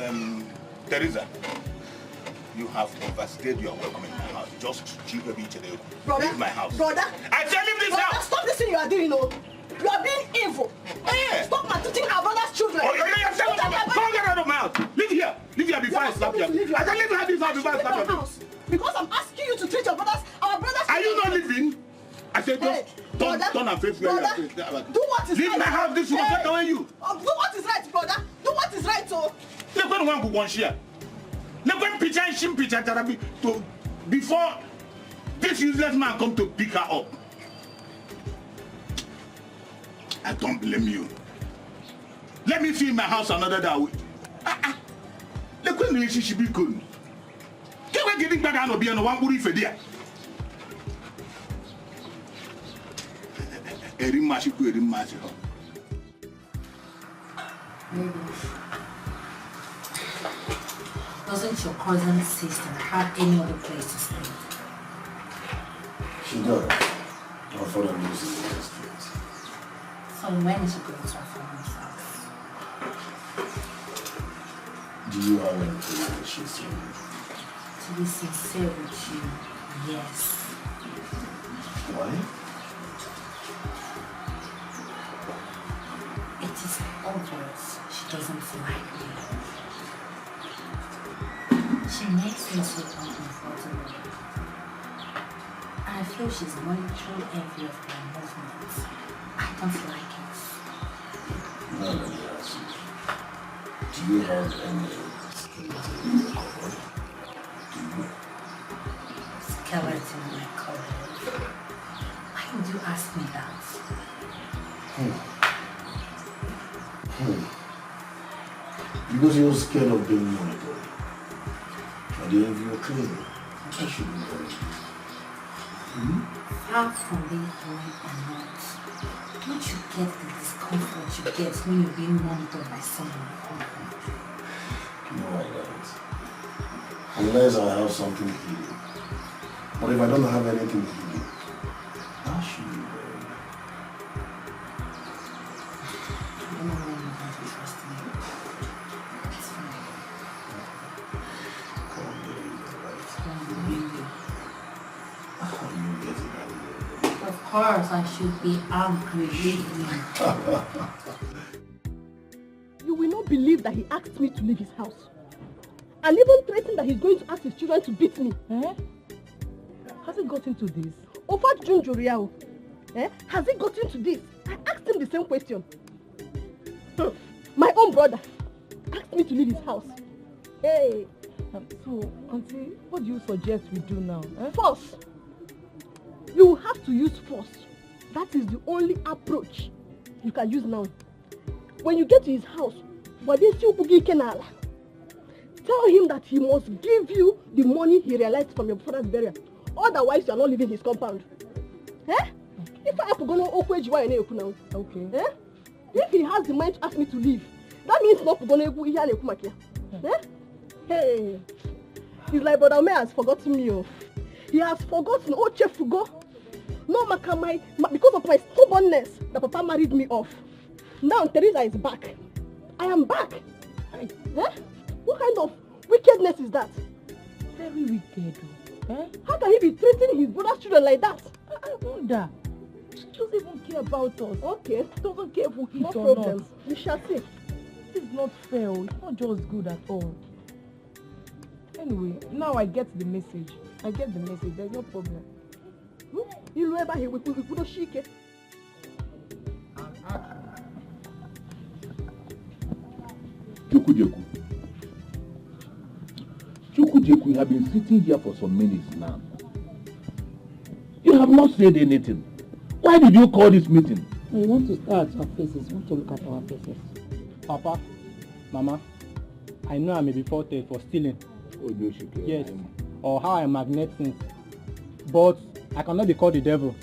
Um, Teresa, you have overstayed your welcome in my house. Just chill, baby, chill. Brother, Leave my house. Brother, I say leave this brother, house. Stop this thing you are doing, oh. You are being evil. Eh. Stop maltreating our brother's children. Oh, yeah, yeah, yeah, Look at their Come, get out of my house. Leave here. Leave here before I slap you. You are asking me to leave your I can leave her this house before I slap you. Because I'm asking you to treat your brothers, our brothers. Are you not leaving? I said just Hey, turn, brother, turn and face where you are brother, facing. Do what is Leave right. My house. This will Hey, get away you. Oh, do what is right, brother. Do what is right, oh. Look when one go one share. Look when picture and shim picture tarabi to before this useless man come to pick her up. I don't blame you. Let me see my house another that way. Ah, ah. Look when she should be good. Get away, getting back and be on one booty for there. Erimma, she go, Erimma, she go. Maybe. Doesn't your cousin sister have any other place to stay? She does. Her father lives in the street. So when is she going to afford herself? Do you have any place that she's staying? To be sincere with you, yes. Why? It is obvious she doesn't like me. She makes me so uncomfortable. And I feel she's monitoring every of my movements. I don't like it. Now let me ask you. Do you have any skeleton in your cupboard? Do you? Skeleton in my cupboard? Why would you ask me that? Hmm. Hmm. Because you're scared of being monitored. But the envy you're cleaning, I should be worried. Hmm? Far from being worried or not, don't you get the discomfort you get when you're being monitored by someone? No, I don't. Unless I have something hidden. But if I don't have anything hidden, I should be worried. I don't know why you don't trust me. It's fine. Come on, baby, it's all right. Come on, baby. How are you getting angry? Of course, I should be angry. Leave me. You will not believe that he asked me to leave his house and even threatened that he's going to ask his children to beat me. Eh? Has it gotten to this? Ofat Junjuriao. Eh? Has it gotten to this? I asked him the same question. Hmm. My own brother asked me to leave his house. Hey. Um, so, Auntie, what do you suggest we do now? Eh? Force. You have to use force. That is the only approach you can use now. When you get to his house, Wadesi Ubugi Kenala, tell him that he must give you the money he realized from your father's burial. Otherwise, you are not leaving his compound. Eh? If I have to go no okweji why you now. Okay. Eh? If he has the mind to ask me to leave, that means not gonna go here and come here. Eh? Hey. It's like brother Ome has forgotten me. Oh. He has forgotten. Oh, Chefugo. No, Maka, my, my, because of my stubbornness, the papa married me off. Now Teresa is back. I am back. Hey. Eh? What kind of wickedness is that? Very wicked. Oh. Eh? How can he be treating his brother's children like that? I, I wonder. She doesn't even care about us. Okay. She doesn't care if we eat no or problem. Not. We shall see. This is not fair. Oh. It's not just good at all. Anyway, now I get the message. I get the message. There's no problem. Hmm? Ilu ebe ahụ, we, we, we, we, Chukwujeku. Chukwujeku, you have been sitting here for some minutes now. You I've not said anything. Why did you call this meeting? We want to stare at our faces. We want to look at our faces. Papa, Mama, I know I may be faulted for stealing. Yes, or how I magnet things. But I cannot be called the devil.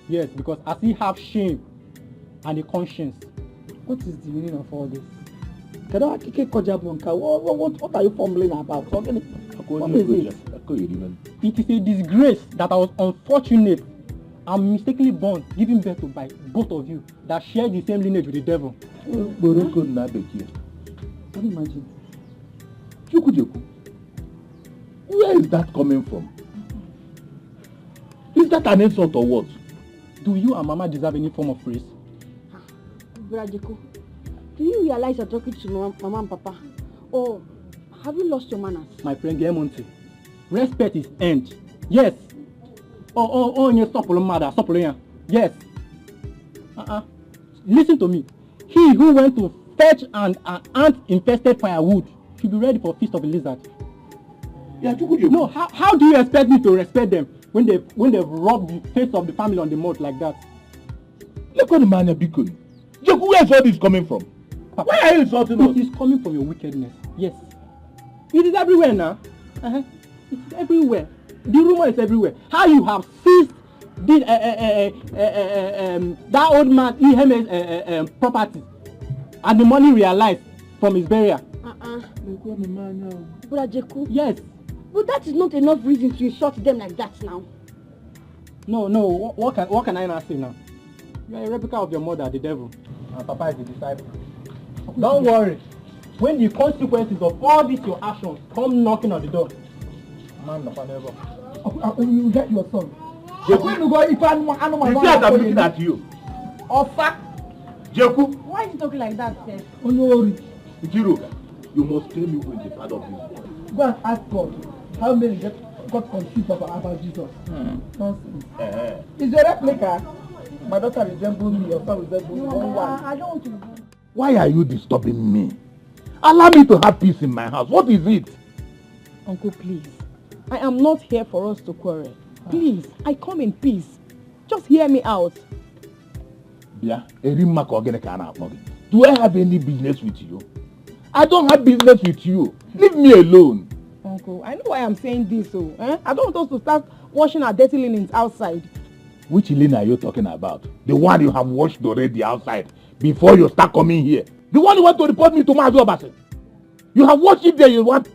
Yes, because I still have shame and a conscience. What is the meaning of all this? Kedu akike koja bụ nke a? What, what, what, what are you fumbling about? What, what is it? It is a disgrace that I was unfortunate and mistakenly born, giving birth to by both of you that share the same lineage with the devil. Boroko na bekee. Can you imagine? Chukwujeku, where is that coming from? Is that an insult or what? Do you and Mama deserve any form of praise? Brajiko, do you realize you're talking to Mama, Mama and Papa? Or have you lost your manners? My friend, get Monty. Respect is earned. Yes. Oh, oh, oh, you stop, mother. Stop, yeah. Yes. Uh-uh. Listen to me. He who went to fetch an, an ant-infested firewood should be ready for feast of a lizard. Yeah, Chukwujeku. No, how, how do you expect me to respect them when they when they rub the face of the family on the mud like that? Look on the man, Bikon. Jeku, where is all this coming from? Why are you insulting us? It is coming from your wickedness. Yes. It is everywhere now. Uh-huh. It's everywhere. The rumor is everywhere. How you have seized this, uh, uh, uh, uh, uh, um, that old man Ihem's uh, uh, um, property and the money realized from his burial. Uh-uh. Brother Jeku. Yes. But that is not enough reason to insult them like that now. No, no. What, what can what can I now say now? You are a replica of your mother, the devil. And Papa is the disciple. Don't worry. When the consequences of all these your actions come knocking on the door, man of never. You get your son. Jeku. You see as I'm looking at you. Ofa. Jeku. Why are you talking like that, sir? Onori. Ichiru, you must tell me who is the father of this boy. Go and ask God how many get got confused about, about Jesus. Hmm. Nonsense. Uh-huh. It's a replica. My daughter resembles me, your son resembles me. No, I don't want to. Why are you disturbing me? Allow me to have peace in my house. What is it? Uncle, please. I am not here for us to quarrel. Please, I come in peace. Just hear me out. Bịa, Erimma ka ọ gịnị ka a na-akpọ gị? Do I have any business with you? I don't have business with you. Leave me alone. Uncle, I know why I'm saying this. So, eh? I don't want us to start washing our dirty linens outside. Which linen are you talking about? The one you have washed already outside before you start coming here. The one you want to report me to Mazi Obasi. You have watched it there, you want.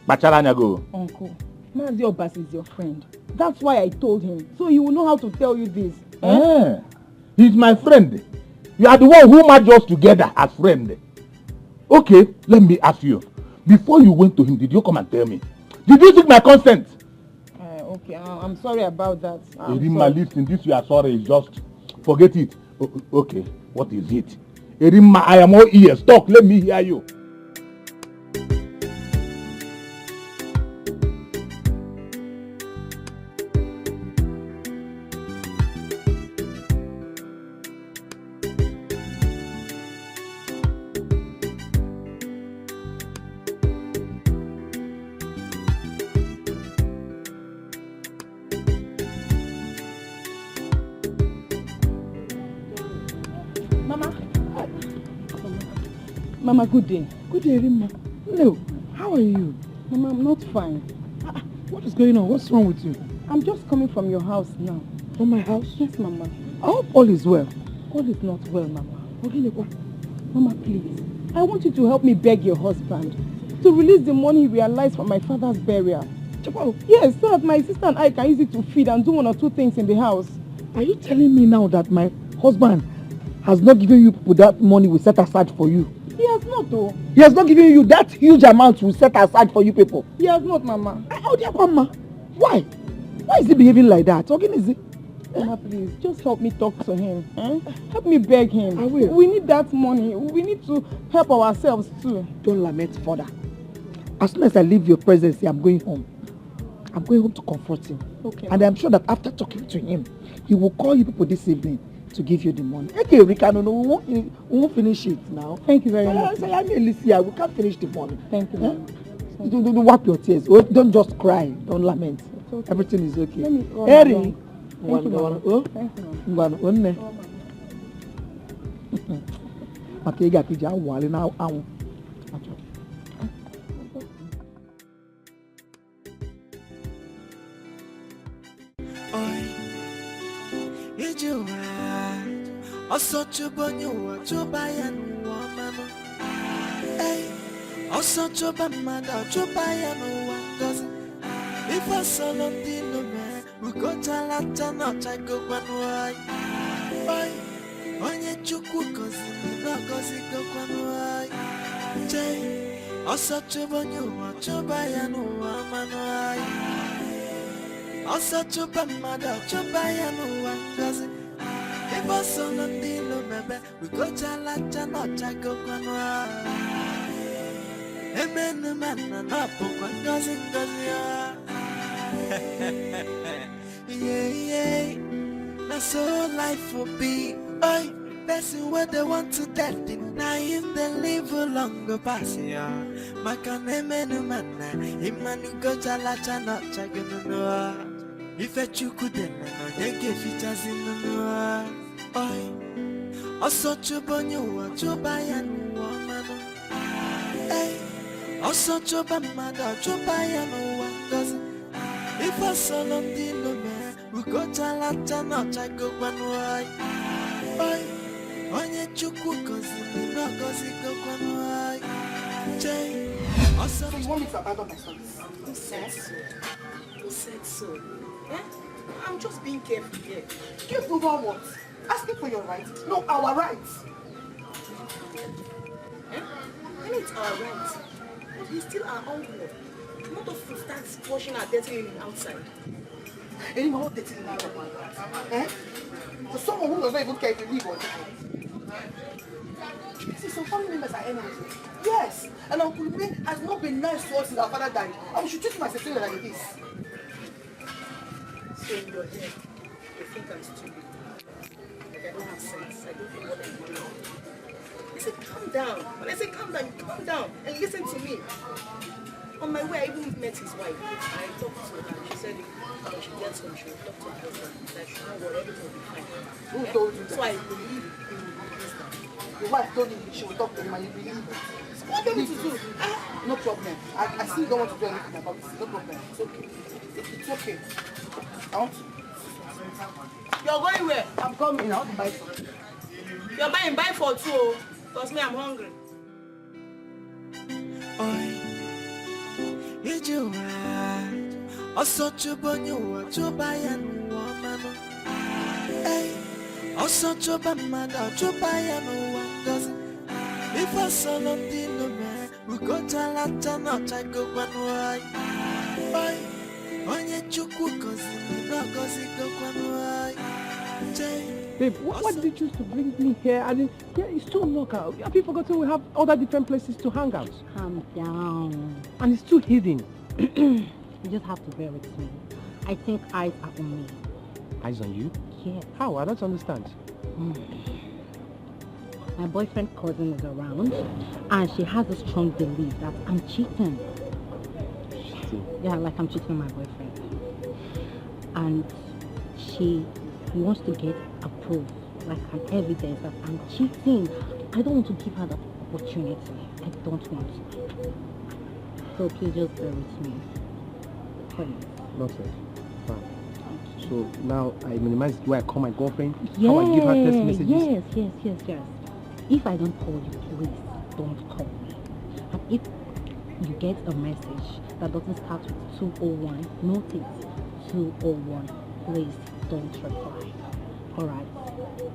Bacharanya go. Uncle, Mazi Obasi is your friend. That's why I told him. So he will know how to tell you this. Eh? Eh, he's my friend. You are the one who merged us together as friend. Okay, let me ask you. Before you went to him, did you come and tell me? Did you seek my consent? Uh, okay, uh, I'm sorry about that. I'm Erimma, sorry. Listen, this you are sorry is just forget it. O- o- okay, what is it? Erimma, I am all ears. Talk, let me hear you. Mama. Mama, good day. Good day, Rima. Hello, how are you? Mama, I'm not fine. Ah, ah, what is going on? What's wrong with you? I'm just coming from your house now. From my house? Yes, Mama. I hope all is well. All is not well, Mama. Mama, please. I want you to help me beg your husband to release the money he realized from my father's burial. Yes, so that my sister and I can use it to feed and do one or two things in the house. Are you telling me now that my husband has not given you people that money we set aside for you? He has not, though. He has not given you that huge amount we set aside for you people? He has not, Mama. Ah, oh, dear Mama, why? Why is he behaving like that? What is it? Mama, please, just help me talk to him. Eh? Help me beg him. I will. We need that money. We need to help ourselves too. Don't lament further. As soon as I leave your presence, I'm going home. I'm going home to comfort him. Okay. And I'm sure that after talking to him, he will call you people this evening to give you the money. Okay, Rika, no, no, we won't, we won't finish it now. Thank you very much. Say, I mean, Alicia, we can't finish the money. Thank you. Eh? Don't, don't, don't wipe your tears. Oh, don't just cry. Don't lament. Everything is okay. Let me run Eri, along. Thank you, Mama. Oh, thank you, Mama. Ngwanụ, oh, nne. Maka ị ga-akị ji awali na anwụ. Achọ. Oi, ije ụwa, ọsọ chụba onye ụwa, chụba ya n'ụwa ọmanụ. Ei, ọsọ chụba mmadụ, chụba ya n'ụwa ngozi. Ife sọlọ ndị ilo mee, ugo chalacha na ọchagokwanụ, oi. Oi, onye Chukwu gọziri na ọgọzigokwanụ, oi. Chei, ọsọ chụba onye ụwa, chụba ya n'ụwa ọmanụ, oi. Ọsọ chụba mmadụ, chụba ya n'ụwa ngozi. Ife sọlọ ndị ilo mebe, ugo chalacha na ọchagokwanụ, oi. Emenụ m nna na ọ bụkwa ngozi ngozi, oi. Yeah, yeah. Na so life will be. Oi, person wey dey want to death, na him dey live long go pass, yeah. Maka na emenụ m nna, ịmanụ ugo chalacha na ọchagokwanụ, oi. Ife Chukwu dere na onye ga-efichazinụ, oi. Oi, ọsọ chụba onye ụwa, chụba ya n'ụwa ọmanụ. Ei, ọsọ chụba mmadụ, chụba ya n'ụwa ngozi. Ife sọlọ ndị ilo mee, ugo chalacha na ọchagokwanụ, oi. Oi, onye Chukwu gọziri na ọgọzigokwanụ, oi. Chei, ọsọ So you want me to abandon my studies? Who said so? Who said so? Eh? I'm just being careful here. Careful about what? Asking for your rights? No, our rights. Eh? I mean, it's our rights. But he's still our uncle. Not of to start washing our dirty linen outside. Any more dirty linen outside? Eh? For someone who does not even care if you leave or die. See, some family members are enemies. Yes, and Uncle Louis has not been nice to us since our father died. And we should treat him as a failure like this. So in your head, you think I'm stupid. Like I don't have sense. I don't know what I'm doing. He said, "Calm down." When I said, "Calm down," you calm down and listen to me. On my way, I even met his wife. I talked to her. She said, when she gets home, she will talk to her husband. That she know what, everything will be fine. Who told you that? So I believe he will be pleased. Your wife told you she will talk to him and you believe it. What do you want me to do? Ah, no problem. I, I still don't want to do anything about this. No problem. It's okay. It, it's okay. I want to. You're going where? I'm coming. I want to buy something. You're buying, buy for two, oh. 'Cause me, I'm hungry. Oi, ije ụwa, ọsọ chụba onye ụwa, chụba ya n'ụwa ọmanụ. Ei, ọsọ chụba mmadụ, chụba ya n'ụwa ngozi. Ife sọlọ ndị ilo mee, ugo chalacha na ọchagokwanụ, oi. Oi, onye Chukwu gọziri na ọgọzigokwanụ, oi. Chei. Babe, what, why did you choose to bring me here? I mean, yeah, it's too local. Have you forgotten we have other different places to hang out? Calm down. And it's too hidden. You just have to bear with me. I think eyes are on me. Eyes on you? Yes. How? I don't understand. My boyfriend cousin is around, and she has a strong belief that I'm cheating. Cheating? Yeah, like I'm cheating on my boyfriend. And she wants to get a proof, like an evidence that I'm cheating. I don't want to give her the opportunity. I don't want to. So please just bear with me. Please. Noted. Fine. So now I minimize the way I call my girlfriend, how I give her text messages. Yes, yes, yes, yes. If I don't call you, please don't call me. And if you get a message that doesn't start with two oh one, note it, two oh one, please don't reply. All right?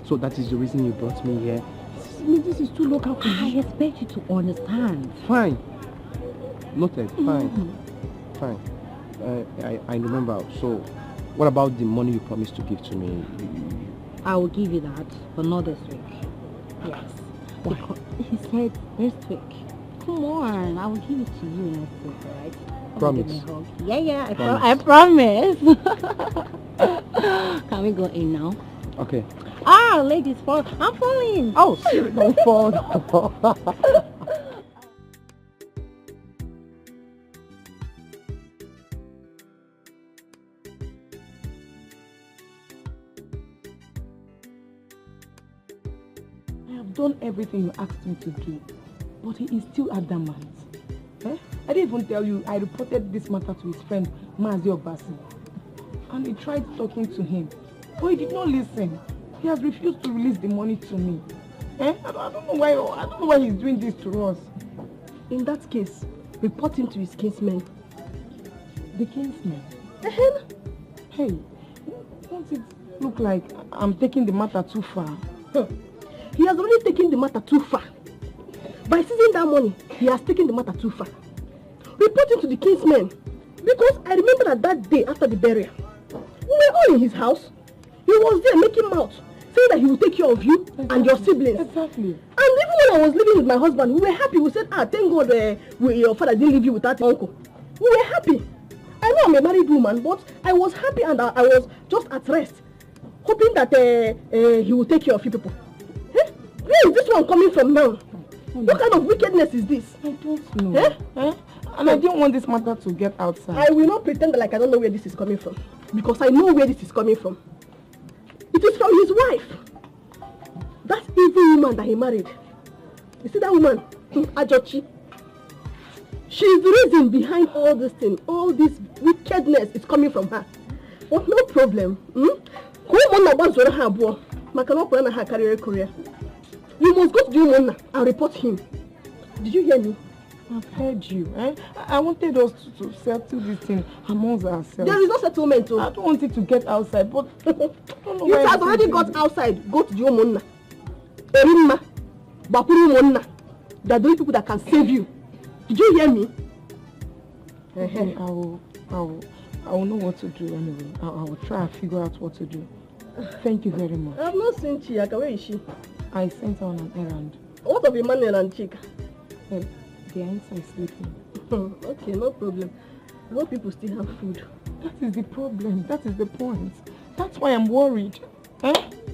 So that is the reason you brought me here. This is, this is too local for you. I expect you to understand. Fine. Noted. Fine. Fine. Uh, I, I remember. So, what about the money you promised to give to me? I will give you that, but not this week. Yes. Why? Because he said this week. Come on, I will give it to you next week, all right? Come and give me a hug. Promise. Yeah, yeah, I pro-, I promise. Can we go in now? Okay. Ah, ladies, fall. I'm falling. Oh, shit, don't fall. I've done everything you asked me to do, but he is still adamant. Eh? I didn't even tell you, I reported this matter to his friend, Mazi Obasi. And he tried talking to him, but he did not listen. He has refused to release the money to me. Eh? I don't, I don't know why, I don't know why he's doing this to us. In that case, report him to his kinsmen. The kinsmen? Ehem. Hey, won't it look like I'm taking the matter too far? Hmm. He has already taken the matter too far. By seizing that money, he has taken the matter too far. Report him to the kinsmen. Because I remember that that day after the burial, we were all in his house. He was there making mouth, saying that he will take care of you and your siblings. Exactly. And even when I was living with my husband, we were happy. We said, "Ah, thank God, uh, we, your father didn't leave you without uncle." We were happy. I know I'm a married woman, but I was happy and I, I was just at rest, hoping that uh, uh, he will take care of you people. Eh? Where is this one coming from now? What kind of wickedness is this? I don't know. Eh? Eh? And I didn't want this matter to get outside. I will not pretend like I don't know where this is coming from, because I know where this is coming from. It is from his wife. That evil woman that he married. You see that woman? Hmm, Ajochi. She is the reason behind all this thing. All this wickedness is coming from her. But no problem. Hmm? Ka ụmụnna gbazuru ha abụọ, maka na ọ kwere na ha karịrị Korea. You must go to the ụmụnna and report him. Did you hear me? I've heard you. Eh? I I wanted us to, to settle this thing amongst ourselves. There is no settlement. Oh. I don't want it to get outside, but I don't know. It has already got outside. Go to the ụmụnna. Eri mma, gbakwuru ụmụnna. There are the only people that can save you. Did you hear me? Okay, I will, I will, I will know what to do anyway. I, I will try and figure out what to do. Thank you very much. I've not seen Chiaka. Where is she? I sent her on an errand. What of Emmanuel and Chika? Well, they are inside sleeping. Okay, no problem. I hope people still have food. That is the problem. That is the point. That's why I'm worried. Eh?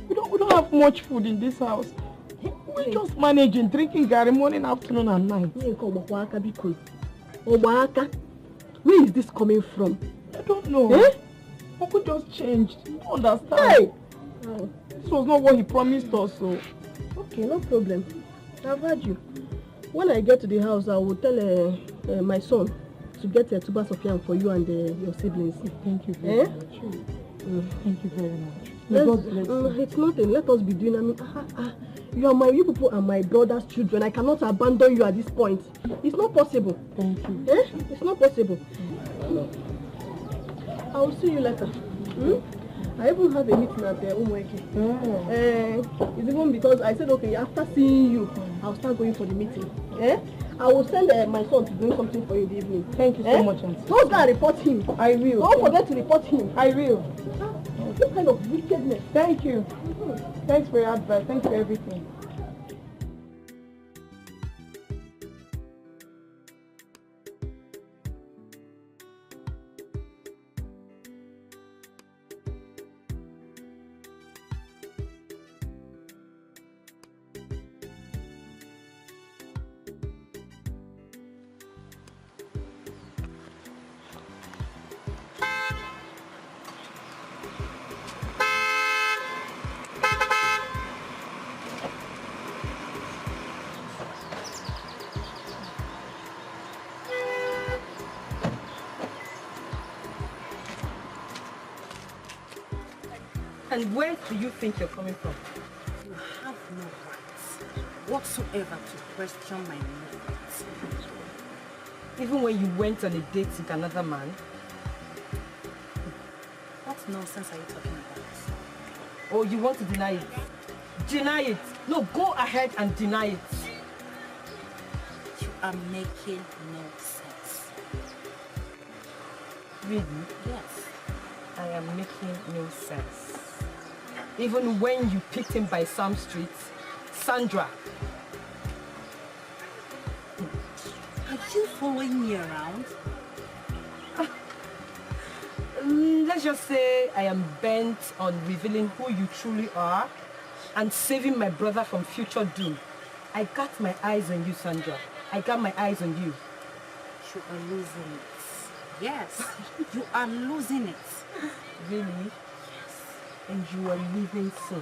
We don't, we don't have much food in this house. We're just managing, drinking garri morning, afternoon, and night. Ihe nke ọgbakwa aka, biko. Ọgba aka? Where is this coming from? I don't know. Eh? Uncle just changed. You don't understand. Hey! Oh. This was not what he promised us, so. Okay, no problem. I've heard you. When I get to the house, I will tell uh, uh, my son to get uh, tubers of yam for you and uh, your siblings. Thank you very much. Mm. Thank you very much. May God bless you. It's nothing. Let us be doing. I mean, ah, ah, you are my, you people are my brother's children. I cannot abandon you at this point. It's not possible. Thank you. Eh? It's not possible. I will see you later. Hmm? I even have a meeting at the Umweke. Mm. Eh, it's even because I said, okay, after seeing you, I'll start going for the meeting. Eh? I will send uh, my son to bring something for you in the evening. Thank you so much, Auntie. Don't go and report him. I will. Don't forget to report him. I will. Ah, what kind of wickedness? Thank you. Thanks for your advice. Thanks for everything. And where do you think you're coming from? You have no right whatsoever to question my movements. Even when you went on a date with another man? What nonsense are you talking about? Oh, you want to deny it? Deny it! No, go ahead and deny it. You are making no sense. Really? Yes. I am making no sense. Even when you picked him by some streets, Sandra. Are you following me around? Mm, let's just say I am bent on revealing who you truly are and saving my brother from future doom. I got my eyes on you, Sandra. I got my eyes on you. You are losing it. Yes, you are losing it. Really? Yes. And you are leaving soon.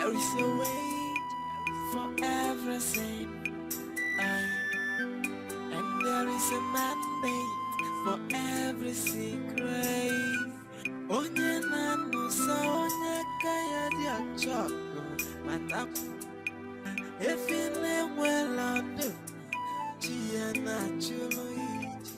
There is a way for everything, aye, and there is a mandate for every secret. Onye na-anụsa onye aka ya dị ọcha ọgụ, matakwa, efi na-enwela ọdụ, chi ya na-achụrụ ya iji.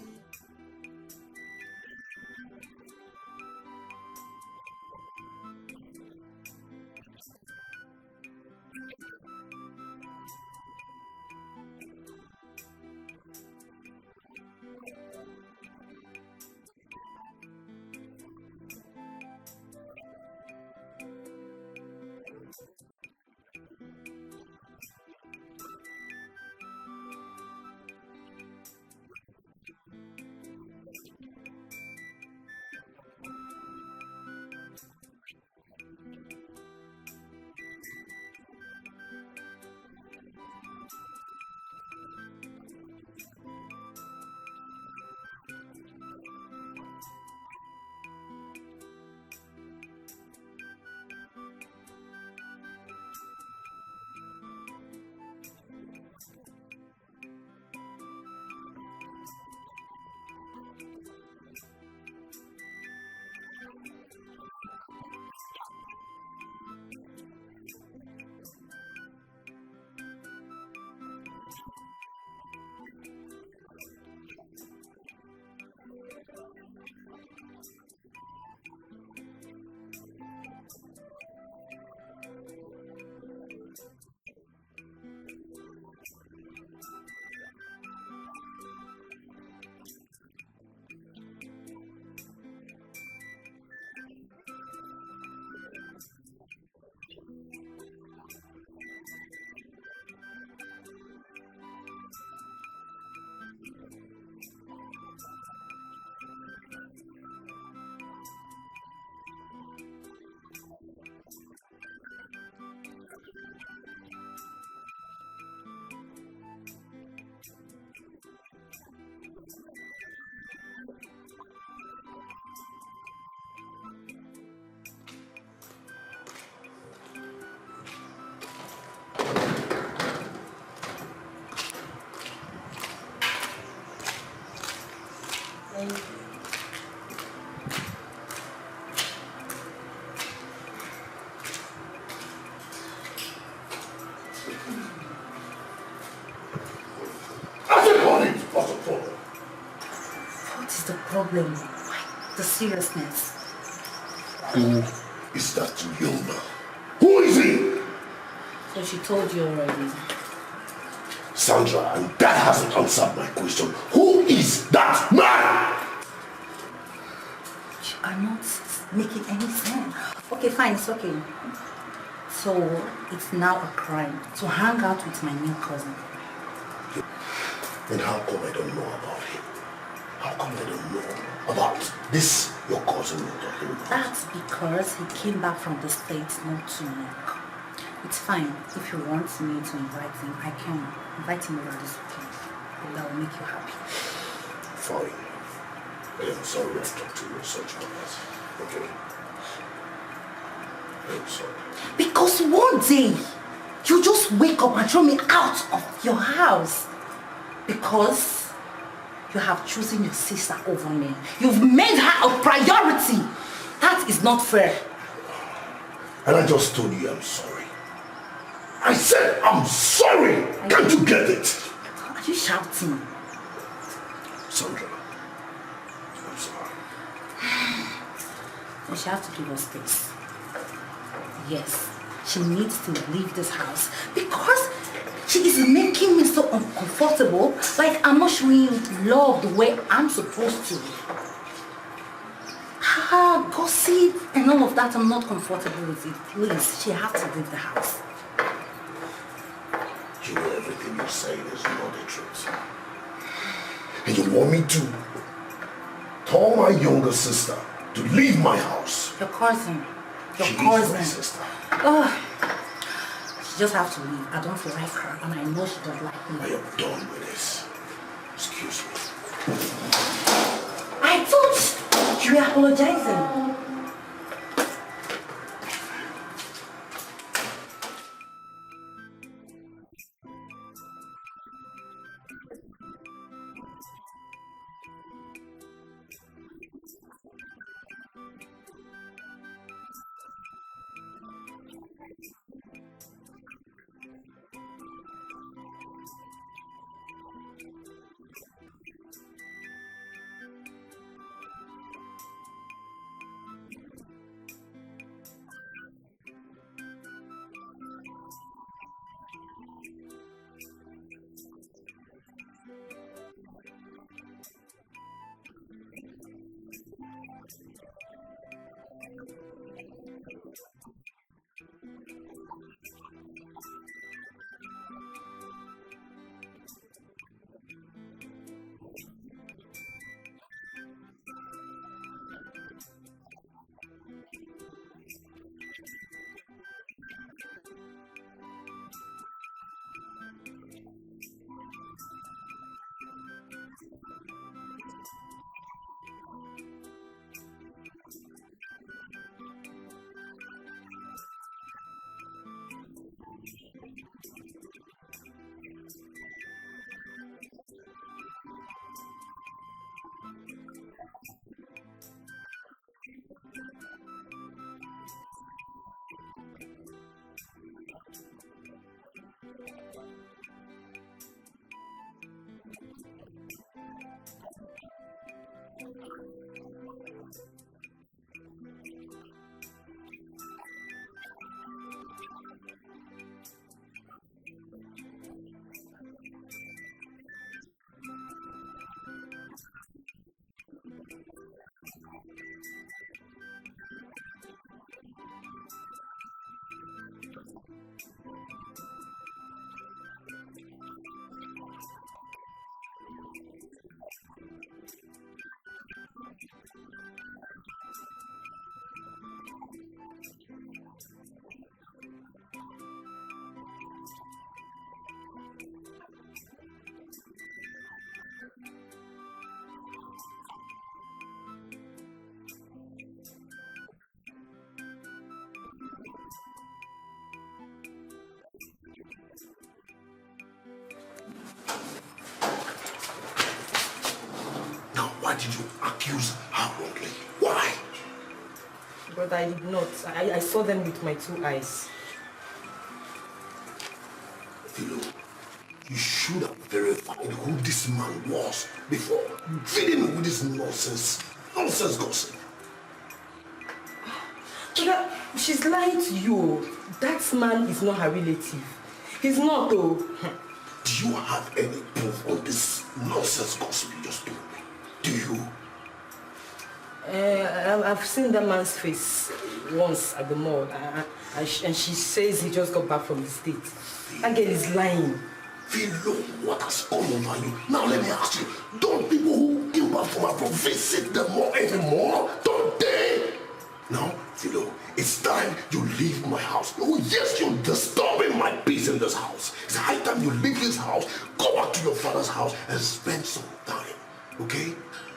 I said, honey, what's the problem? What is the problem? Why the seriousness? Who is that young man? Who is he? So she told you already. Sandra, and that hasn't answered my question. Who is that man? You are not making any sense. Okay, fine, it's okay. So it's now a crime to hang out with my new cousin. And how come I don't know about him? How come I don't know about this your cousin you're talking about? That's because he came back from the States not too long. It's fine. If you want me to invite him, I can invite him over this weekend. That will make you happy. Fine. I am sorry I talked to you in such manners. Okay? I'm sorry. Because one day, you just wake up and throw me out of your house. Because you have chosen your sister over me. You've made her a priority. That is not fair. And I just told you I'm sorry. I said I'm sorry. Can't you get it? Are you shouting? Sandra, I'm sorry. And she has to give us this. Yes, she needs to leave this house because she is making me so uncomfortable. Like I'm not showing love the way I'm supposed to. Ah, gossip and all of that, I'm not comfortable with it. Please, she has to leave the house. You know everything you're saying is not the truth. And you want me to tell my younger sister to leave my house? Your cousin. Your She cousin. Is my sister. Oh, she just has to leave. I don't like her, and I know she doesn't like me. I am done with this. Excuse me. I thought you were apologizing. Now, why did you accuse her wrongly? Why? But I did not. I, I saw them with my two eyes. Philo, you should have verified who this man was before feeding me with this nonsense, nonsense gossip. She's lying to you. That man is not her relative. He's not, though. Do you have any proof on this nonsense gossip you just told me? Do you? Uh, I've seen that man's face once at the mall, uh, and she says he just got back from the States. That girl is lying. Philo, what has come over you? Now let me ask you, don't people who came back from abroad visit the mall anymore? Don't they? Now, Philo, it's time you leave my house. Oh yes, you're disturbing my peace in this house. It's high time you leave this house, go back to your father's house and spend some time. Okay?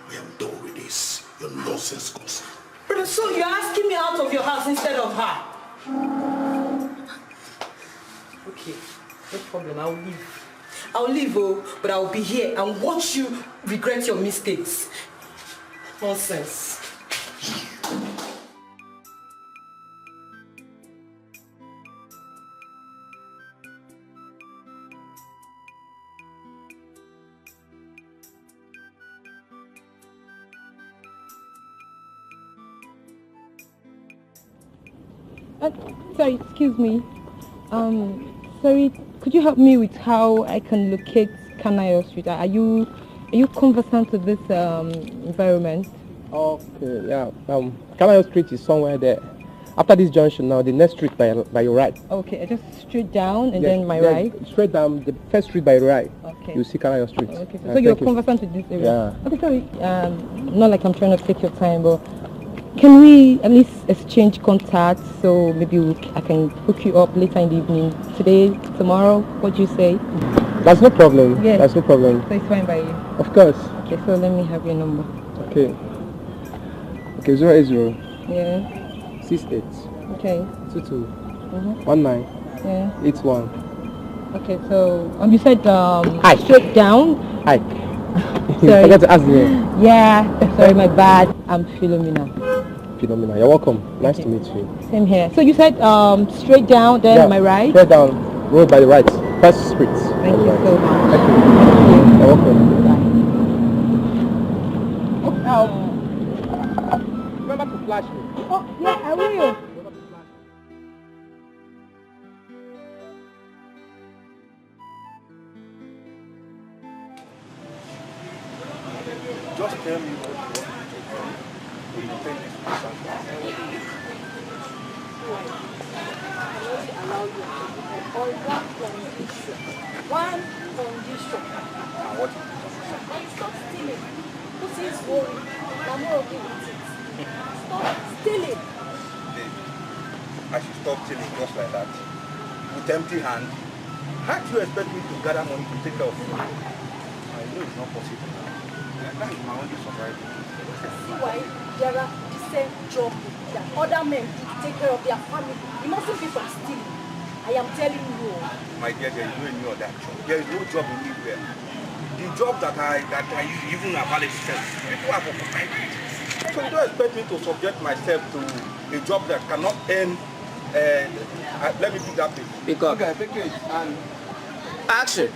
I am done with this. Your nonsense gossip. Brother, so you're asking me out of your house instead of her? Okay, no problem. I'll leave. I'll leave, oh, but I'll be here and watch you regret your mistakes. Nonsense. Uh, sorry, excuse me. Um, sorry, could you help me with how I can locate Kanayo Street? Are you are you conversant with this um, environment? Okay, yeah. Um, Kanayo Street is somewhere there. After this junction now, the next street by by your right. Okay, I just straight down and Yes, then my yeah, right. Straight down the first street by your right. Okay. You see Kanayo Street. Okay, so, Uh, so you're thank you. conversant with this area. Yeah. Okay, sorry. Um, not like I'm trying to take your time, but can we at least exchange contacts? So maybe we, I can hook you up later in the evening. Today, tomorrow. What do you say? That's no problem. Yeah. That's no problem. So it's fine by you. Of course. Okay, so let me have your number. Okay. Okay, zero eight zero Yeah. six eight Okay. two two Mm-hmm. one nine Yeah. eight one. Okay, so um, you said um, Hi. straight down. Hi. Sorry. Forgot to ask me. Yeah, sorry, my bad. I'm Philomena. Philomena, you're welcome. Nice Okay. to meet you. Same here. So you said um, straight down, then Yeah, my right? Straight down, road by the right. First street. Thank you so much. Thank you. You're welcome. Bye. Oh, um, remember to flash me. Oh, yeah, I will. Just tell me what you want me to do. Will you pay this person? I only allow you to do it on one condition. One condition. And what is the condition? That you stop stealing. Who says worry? I'm okay with it. Stop stealing. Babe, I should stop stealing just like that? With empty hand? How do you expect me to gather money to take care of you? I know it's not possible now. That is my only survival. See why there are decent job that other men do to take care of their family. You mustn't be from stealing. I am telling you. My dear, there is no any other job. There is no job anywhere. The job that I that I even available itself, people have occupied it. So you don't expect me to subject myself to a job that cannot earn. Uh, uh, let me put that way. Pick up. Okay, pick it and Action.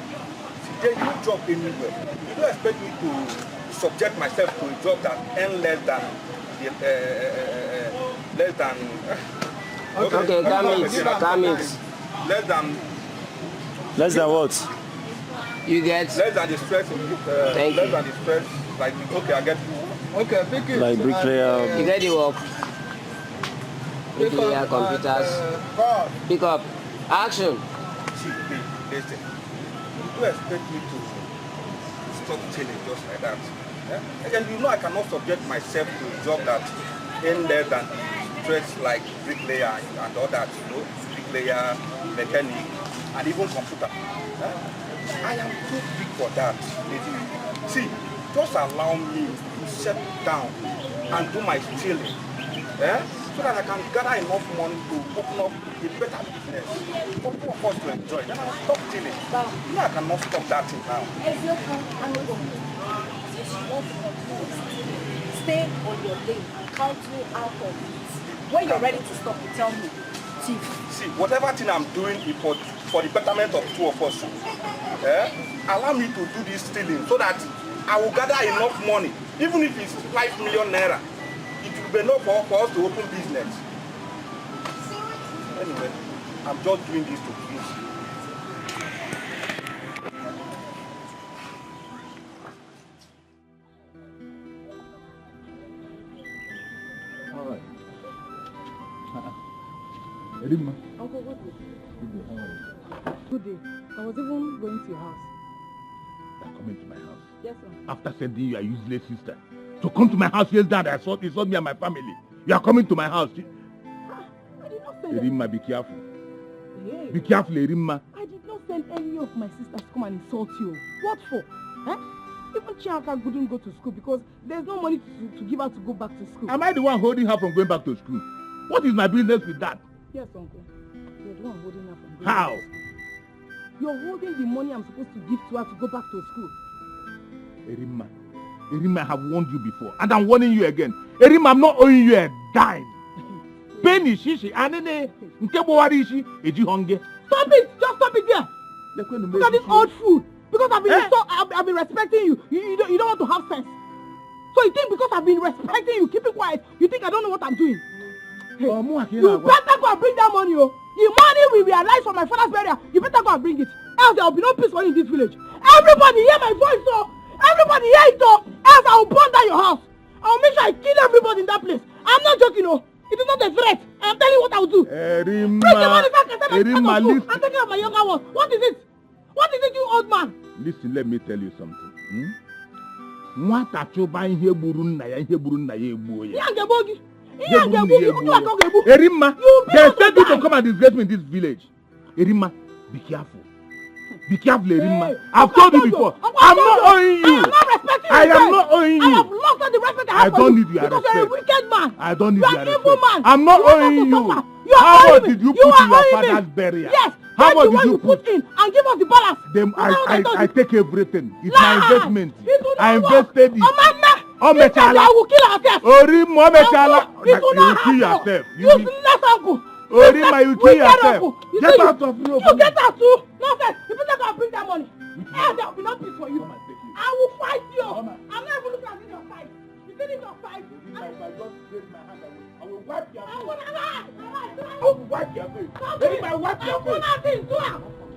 There is no job anywhere. You don't expect me to subject myself to a job that earn less than the, uh, uh, uh, uh, less than. Okay, calm it, calm it. Less than Less than what? You get less than the stress. Uh, Thank less you. than the stress. Like, okay, I get. Okay, pick it. Like bricklayer. You get the work. Bricklayer, computers. Pick up. Action. See, babe, listen. You do expect me to stop chilling just like that? Eh? And you know I cannot subject myself to a job that earn less than the stress, like bricklayer and all that, you know, bricklayer, mechanic, and even computer. Eh? I am too big for that. See, just allow me to settle down and do my stealing, eh? So that I can gather enough money to open up a better business for two of us to enjoy. Then I'll stop stealing. But you know I cannot stop that thing now. Eziokwu, Anugo, since you want to continue stealing, stay on your lane and count me out of it. When you're ready to stop, you tell me. Thief. See, whatever thing I'm doing is for, for the betterment of two of us. Eh? Allow me to do this stealing so that I will gather enough money, even if it's five million naira. It will be enough for, for us to open business. Anyway, I'm just doing this to please you. All right. Uh-uh. Edima. Uncle, good day. Good day. How are you? Good day. I was even going to your house. You're coming to my house? Yes, sir. After sending your useless sister to come to my house yesterday, I saw, insult me and my family. You are coming to my house. Ah, I did not send Edima, be careful. Hey. Be careful, Edima. I did not send any of my sisters to come and insult you. What for? Eh? Even Chiaka couldn't go to school because there's no money to, to give her to go back to school. Am I the one holding her from going back to school? What is my business with that? Yes, uncle. You're the one holding her from going to school. How? You're holding the money I'm supposed to give to her to go back to school. Erimma, Erimma, I have warned you before, and I'm warning you again. Erimma, I'm not owing you a dime. Penny, shishi, anene, nke gbowara isi, eji honge. Stop it! Just stop it there! Look at this old fool! Because I've been Eh? so I've, I've been respecting you. You, you, don't, you don't want to have sense. So you think because I've been respecting you, keeping quiet, you think I don't know what I'm doing? Hey, Oh, mụ nwa ka ị you na-agwa. Better go and bring that money, oh. The money we realize for my father's burial, you better go and bring it. Else there will be no peace for you in this village. Everybody hear my voice, oh. Everybody hear it, oh. Else I will burn down your house. I will make sure I kill everybody in that place. I'm not joking, oh. It is not a threat. I'm telling you what I will do. Erimma, Bring the money back and send my Erimma, child to school listen. And take care of my younger one. What is it? What is it, you old man? Listen, let me tell you something. Hmm? Nwata chụba ihe gburu nna ya, ihe gburu nna ya egbuo ya. Ihe a ga-egbu gị. Ihe a ga-egbu gị. Otu a ka ọ ga-egbu. Erimma, You be they send you to come and disgrace me in this village. Erimma, be careful. Be careful, Erimma. Hey, I've told you before. I'm not owing you. I am not respecting you. I am not owing you. I have lost all the respect I have for you. I don't need your respect. Because you're a wicked man. I don't need your respect. You are an evil man. I'm not owing you. You want us to suffer. How much did you put in your father's burial? Yes. How much did you put in and give us the balance? Then I, I, I take everything. It's my investment. I invested it. Omama, I will kill ourselves. Orimma, o mechala. You will kill yourself. You will Orimma, you kill yourself. Get out of here. You get out too. Nonsense. You better go and bring that money. Else there will be no peace for you. I will fight you. I'm not even looking at your side. You see this your side? If I just raise my hand, I will, I will wipe your face. I will wipe your face. If I wipe your face.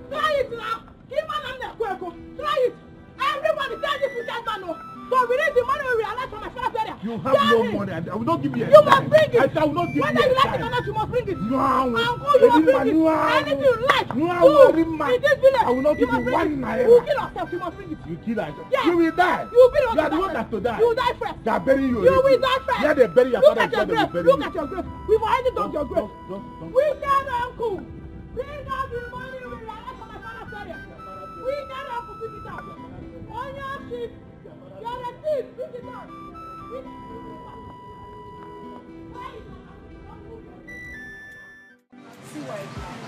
Try it now. Keep on on the Kweko. Try it. Everybody tell this wicked man, oh. So we need the money we realize from my father's area. You have no money, and I will not give you a dime. You must bring it. I will not give you a dime. Whether you like it or not, you must bring it. No. Uncle, you must bring it. Anything you like. No, Erimma. In this village, I will not give you one naira. You kill yourself, you must bring it. You kill yourself. Yes. You will die. You will be the one to die first. You are the one that to die. You will die first. They are burying you already. You will die first. Where they bury your father is where they will bury you. Look at your grave. Look at your grave. We've already dug your grave. Don't, don't, don't, don't. Wicked uncle. Bring out the money we realize from my father's area. Wicked uncle, bring it out. Onye oshi, you're a thief, bring it out. Bring it out. Why is my uncle? See why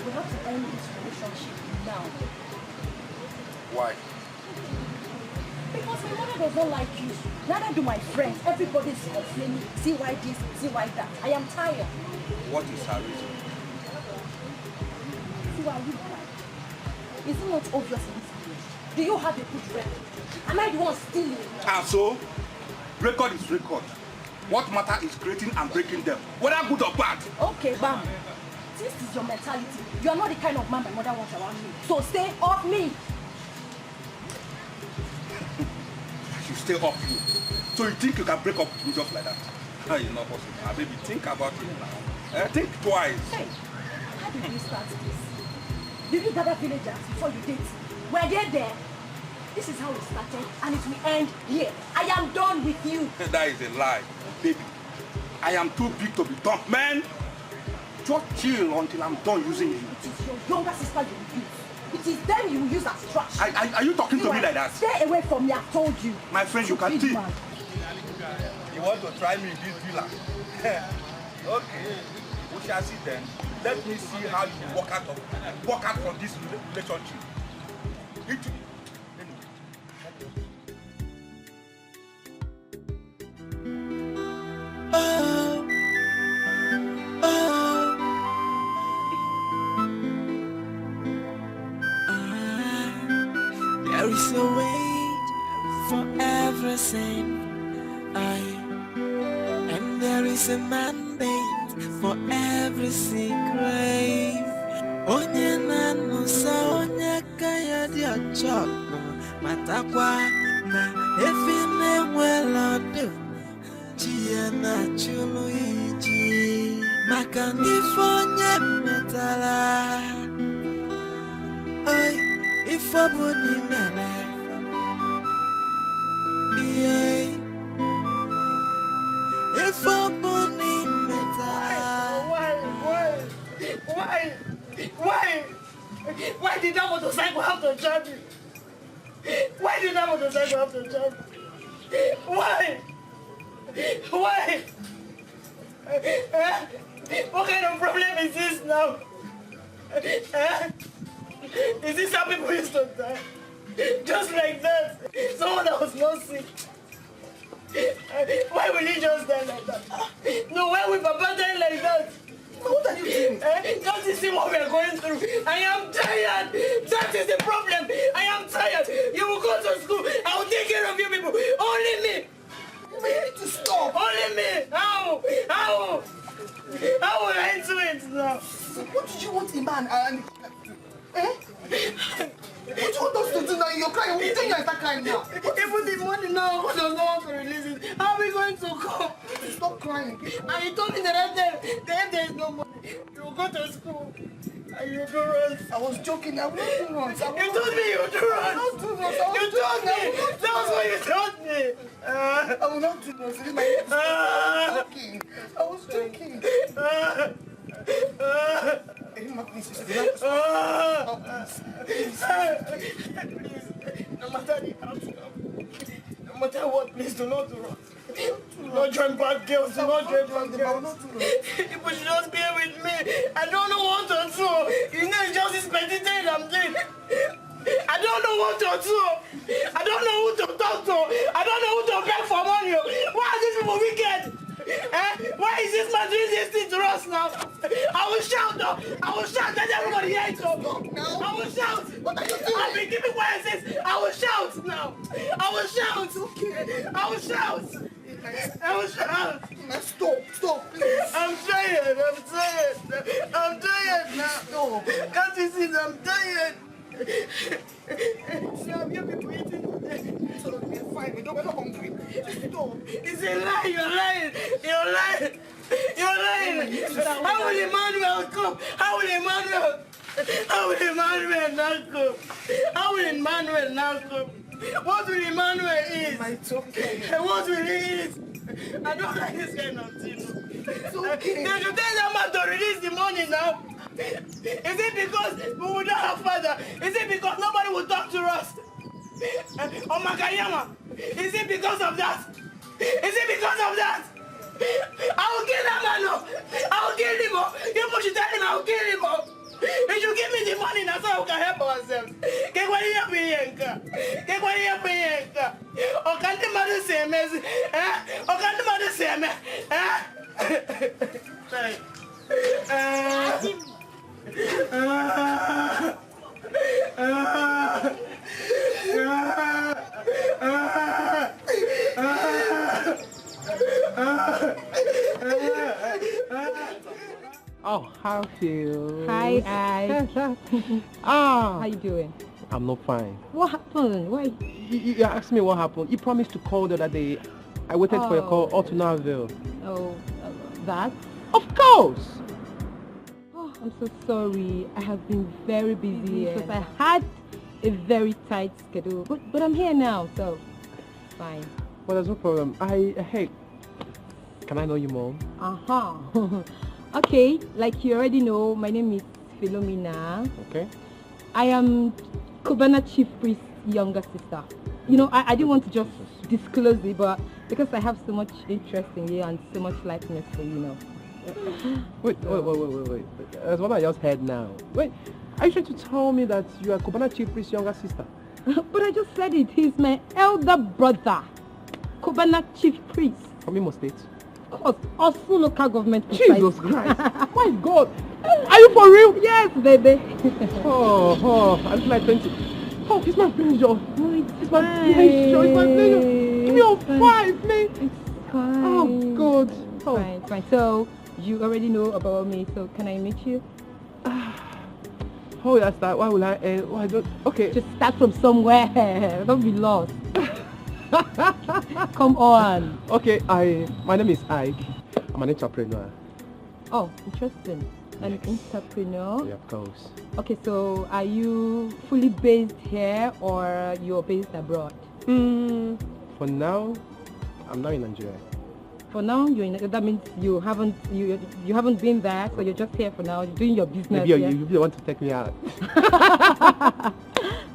we have to end this relationship now. Why? Because my mother does not like you. Neither do my friends. Everybody is complaining. See why this, see why that. I am tired. What is her reason? See why you cry. Is it not obvious in this village? Do you have a good record? Am I the one stealing? Ah, so? Record is record. What matter is creating and breaking them, whether good or bad. Okay, bam. This is your mentality. You are not the kind of man my mother wants around me. So stay off me. You stay off you. So you think you can break up with me just like that? Ah, it's not possible. Ah, baby, think about it now. Eh, think twice. Hey, how did you start this? Did you gather villagers before you date? Were they there? This is how it started, and it will end here. I am done with you. That is a lie, baby. I am too big to be dumped, man. Just chill until I'm done using you. It is your younger sister you will use. It is them you will use as trash. Are, are, are you talking to me like that? Stay away from me, I've told you. My friend, you can thief. Stupid man. You want to try me in this villa? Okay, we shall see then. Let me see how you walk out of, walk out from this rela-, relationship. It, There is a way for everything. I, and there is a mandate for every secret. Onye na-anụsa onye aka ya dị ọcha ọkụ, matakwa na efi na-enwere ọdụ, chi ya na-achụrụ ya iji. Maka na ife onye metara, oi, ife ọ bụ na i mere, ihe, ife ọ bụ na i metara. Why? Why? Why? Why? Why did that motorcycle have to drive me? Why did that motorcycle have to drive me? Why? Why? Eh? What kind of problem is this now? Eh? Is this how people used to die? Just like that? Someone that was not sick. Why will he just die like that? No, why will Papa die like that? What are you doing? Eh? Don't you see what we are going through? I am tired. That is the problem. I am tired. You will go to school. I will take care of you people. Only me. You need to stop. Only me. How? How? How will I do it now? What did you want a man and eh? What do you want us to do now? You're crying. What do you start crying now? Even the money now, God does not want to release it. How are we going to come? Stop crying. And you told me the other day, the other day is no money. You go to school and you do runs. I was joking. I will not do runs. You told me you do runs. I will not do runs. You told me. That was what you told me. Uh, I will not do runs. Leave my I was joking. I was joking. Uh, uh, Please, please, please. Stop, please. Please. No matter the outcome, no matter what, please do not do runs. Do not join bad girls. Do not join bad girls. People should just bear with me. I don't know what to do. You know, it's just this petty thing I'm doing. I don't know what to do. I don't know who to talk to. I don't know who to beg for money. Why are these people wicked? Eh? Why is this man doing this thing to us now? I will shout, though. I will shout. Let everybody hear it, though. I will shout. What are you doing? I've been keeping quiet since. I will shout now. I will shout. Okay. I will shout. I will shout. Stop, stop, please. I'm tired. I'm tired. I'm tired now. Stop. Can't you see that I'm tired? Sam, you people eating today. So we're fine. We don't, we're not hungry. Stop. It's a lie. You're lying. You're lying. You're lying. How will Emmanuel come? How will Emmanuel? How will Emmanuel not come? How will Emmanuel not come? What will Emmanuel eat? It's okay. What will he eat? I don't like this kind of thing. It's okay. They should tell that man to release the money now. Is it because we will not have father? Is it because nobody will talk to us? Omakayama, is it because of that? Is it because of that? I will kill that man. Oh. I will kill him. Oh. You should tell him I will kill him. Oh. If you give me the money, that's how we can help ourselves. Kekwani ya piyenka. Kekwani ya piyenka. Okandi madu semezi. Eh? Okandi madu seme. Eh? Sorry. Eh? Eh? Oh, how are you? Hi, Ike. Ah, How you doing? I'm not fine. What happened? Why? You, you asked me what happened. You promised to call the other day. I waited for your call Oh. Up to no avail. Oh, uh, that? Of course. Oh, I'm so sorry. I have been very busy because I had a very tight schedule. But, but I'm here now, so fine. Well, there's no problem. I, I hey, can I know you more? Uh huh. Okay, like you already know, my name is Philomena. Okay. I am Cubana Chief Priest's younger sister. You know, I, I didn't want to just disclose it, but because I have so much interest in you and so much likeness for you now. Wait, wait, wait, wait, wait, wait. That's what I just heard now. Wait, are you trying to tell me that you are Cubana Chief Priest's younger sister? But I just said it. He's my elder brother, Cubana Chief Priest. From Imo State? Of course, Osun local government. Jesus Christ! My God! Are you for real? Yes, baby. Oh, oh, I look like twenty. Oh, it's my pleasure. No, it's It's my fine. pleasure. It's my pleasure. Give me a It's fine. five, man. It's fine. Oh God. Oh. Fine, fine. So you already know about me. So can I meet you? Oh, that's that. Why will I? Uh, why don't? Okay. Just start from somewhere. Don't be lost. Come on. Okay. I. My name is Ike. I'm an entrepreneur. Oh, interesting. An Yes. entrepreneur. Yeah, of course. Okay, so are you fully based here or you're based abroad? Mm, for now, I'm now in Nigeria. For now, you're in, that means you haven't you you haven't been there, so you're just here for now. You're doing your business. Maybe you, you, you want to take me out.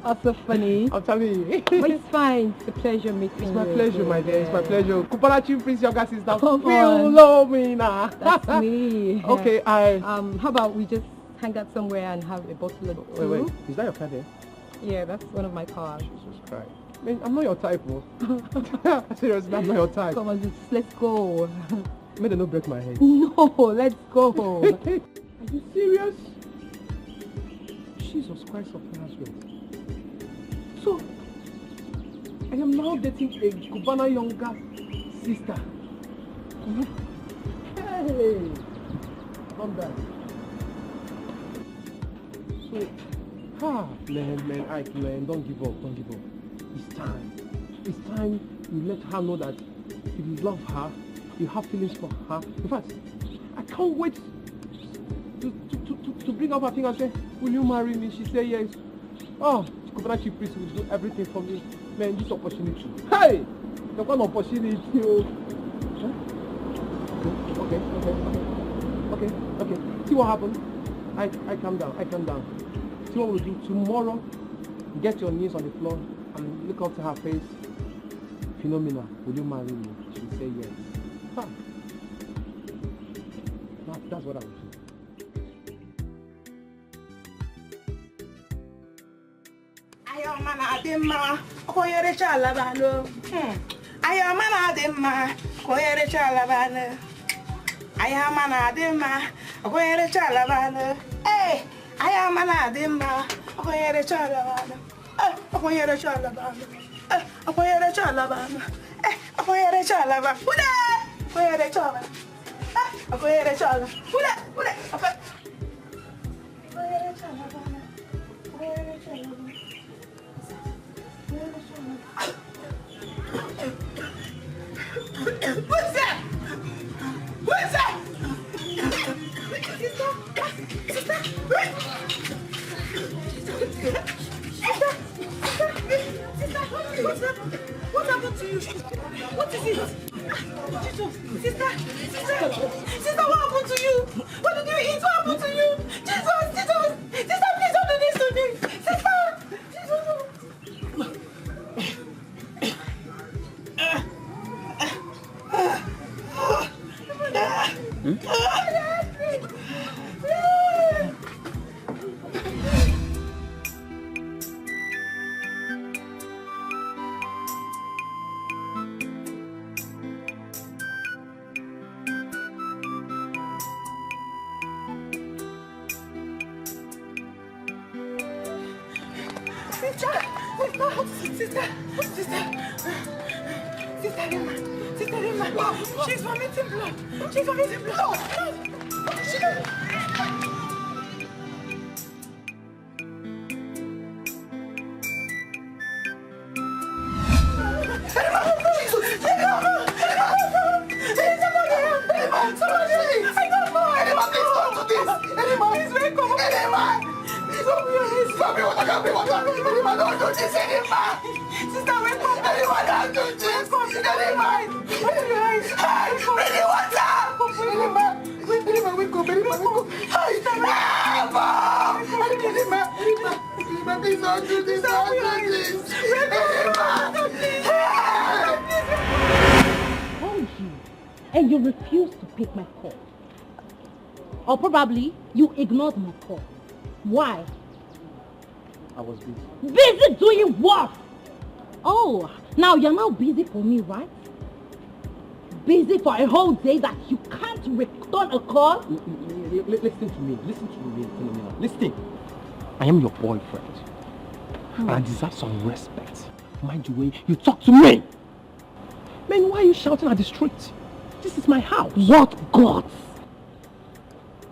That's so funny. I'm telling you. But it's fine. It's a pleasure meeting you. It's my pleasure, my dear. It's my pleasure. Cubana Chief Priest, younger sister. Come on. That's me. Okay, I. Um, how about we just hang out somewhere and have a bottle of two? Wait, wait. Is that your car there? Yeah, that's one of my cars. Jesus Christ. I mean, I'm not your type, bro. Seriously, I'm not your type. Come on, let's, let's go. May they not break my head. No, let's go. Are you serious? Jesus Christ of Nazareth. So, I am now dating a Cubana younger sister. Hey! Come back. So, ah, man, man, Ike, man, don't give up, don't give up. It's time. It's time you let her know that you love her, you have feelings for her. In fact, I can't wait to, to, to, to, to bring up her finger and say, "Will you marry me?" She say yes. Oh, Cubana Chief Priest will do everything for me. Man, this opportunity. Hey! The one opportunity. Oh. Okay, okay, okay. Okay, okay. See what happened? I, I calm down. I calm down. See what we'll do tomorrow. Get your knees on the floor and look up to her face. Philomena, will you marry me? She say yes. Ha! That, that's what I will do. Ayọma na-adị mma, ọkụ onye recha alabanụ. Hmm. Ayọma na-adị mma, ọkụ onye recha alabanụ. Ayọma na-adị mma, ọkụ onye recha alabanụ. Ee, ayọma na-adị mma, ọkụ onye recha alabanụ. Ee, ọkụ onye recha alabanụ. Ee, ọkụ onye recha alabanụ. Ee, ọkụ onye recha alabanụ. Ude! Ọkụ onye recha alabanụ. Ee, ọkụ onye recha alabanụ. Ude! Ude! Ọkụ What's that? What's that? Sister, sister, sister, sister, sister, what's happened? What happened to you? What is it? Jesus, sister, sister, sister, what happened to you? What did you eat? What happened to you? Jesus, Jesus, sister, please don't do this to me. Sister, Jesus. Sister, sister, sister, sister, sister Rema, sister Rema, she's vomiting blood. She's vomiting blood. No, no, she. Sister, wake up. Anyone, don't do this. Anyone. Hey, bring the water. Anyone. Wait, Benima, wake up, Benima, wake up. Hey, Benima! Hey, Benima, Benima, Benima, please don't do this, don't do this. Benima! Hey! Called you, and you refused to pick my call. Or probably you ignored my call. Why? I was busy. Busy doing what? Oh, now you're now busy for me, right? Busy for a whole day that you can't return a call? L- l- l- l- listen to me. Listen to me, Philomena. Listen. I am your boyfriend. And I deserve some respect. Mind the way you talk to me. Man, why are you shouting at the street? This is my house. What guts?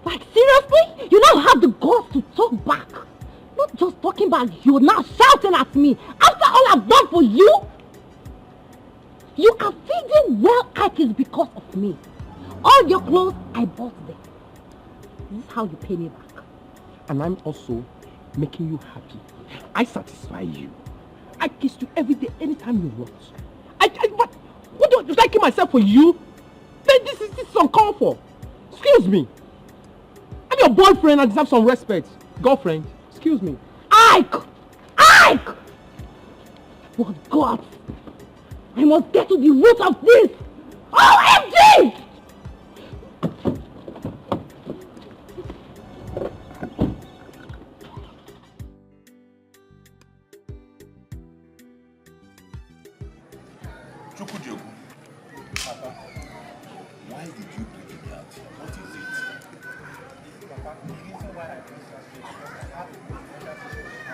Like, seriously? You now have the guts to talk back. Not just talking back, you're now shouting at me. After all I've done for you? You are feeding well Ike is because of me. All your clothes, I bought them. This is how you pay me back. And I'm also making you happy. I satisfy you. I kiss you every day, anytime you want. I, I what? What do, should I kill myself for you? uncalled for. Excuse me. I'm your boyfriend and deserve some respect. Girlfriend, excuse me. Ike! Ike! But God, I must get to the root of this. O M G! Chukwujoku, Papa, why did you bring me out? What is it? Papa, the reason why I bring you out is because I have a financial situation.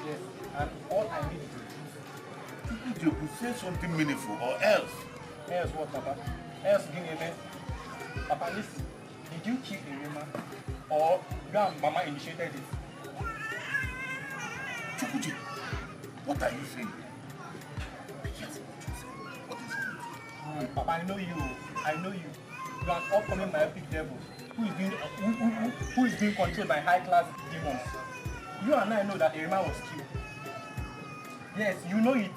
Yes, and all I need to do. Chukwujoku, say something meaningful or else. Else what, Papa? Else give me a mess. Papa, listen. Did you kill Erima? Or you and Mama initiated it? Chukwujoku, what are you saying? Be careful what you say. What is it? Hmm, Papa, I know you. I know you. You are an upcoming myopic devil who is being who, who, who, who is being controlled by high class demons. You and I know that Erima was killed. Yes, you know it.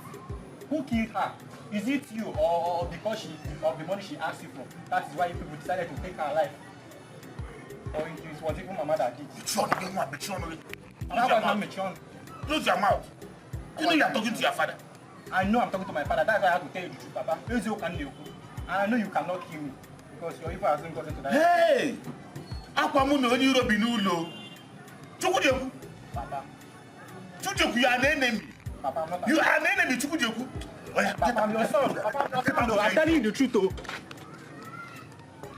Who killed her? Is it you or, or because she of the money she asked you for? That is why you people decided to take her life. Or it, it was even Mama that did. Mechie ọnụ gị nwa, mechie ọnụ gị. Papa, why can't mechie ọnụ? Close your mouth. You know you are talking to your father. I know I'm talking to my father. That's why I have to tell you the truth, Papa. Eziokwu ka m na-ekwu. And I know you cannot kill me because your evil has not gotten to that. Hey! Akwa mụ na onye iro bi n'ụlọ. Chukwujoku. Papa. Chukwujoku, you are an enemy. Papa, I'm not. You are an enemy, Chukwujoku. Oh, yeah. Papa, I'm your son. Papa, I'm your son. I'm telling you the truth, oh.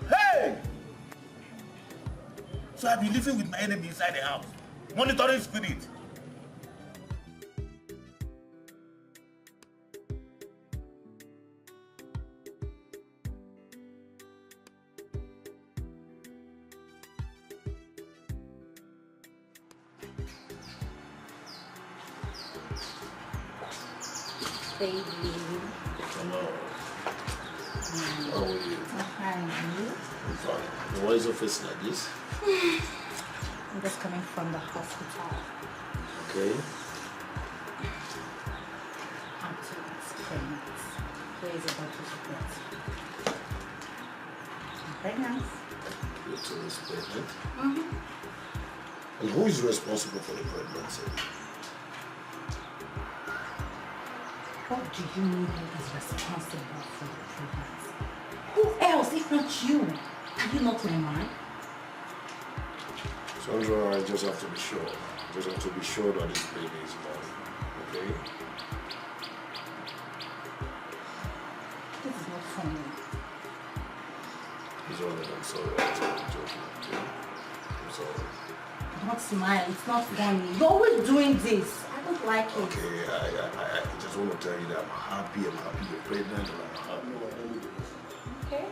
Hey! So I'll be living with my enemy inside the house, monitoring spirit. Baby. Hello. How are you? Fine, you? I'm fine. Why is your face like this? I'm just coming from the hospital. Okay. I'm too explain it. Where is the doctor's report? I'm pregnant. Your two is pregnant? Mm-hmm. And who is responsible for the pregnancy? What do you mean who is responsible for the pregnancy? Who else if not you? Are you not my man? Sandra, I just have to be sure. I just have to be sure that this baby is mine. Okay? This is not funny. It's all right. I'm sorry. I'm just joking. Okay? I'm sorry. Don't smile. It's not funny. You're always doing this. I don't like it. Okay, I, I, I just want to tell you that I'm happy. I'm happy you're pregnant, and I'm happy. Okay.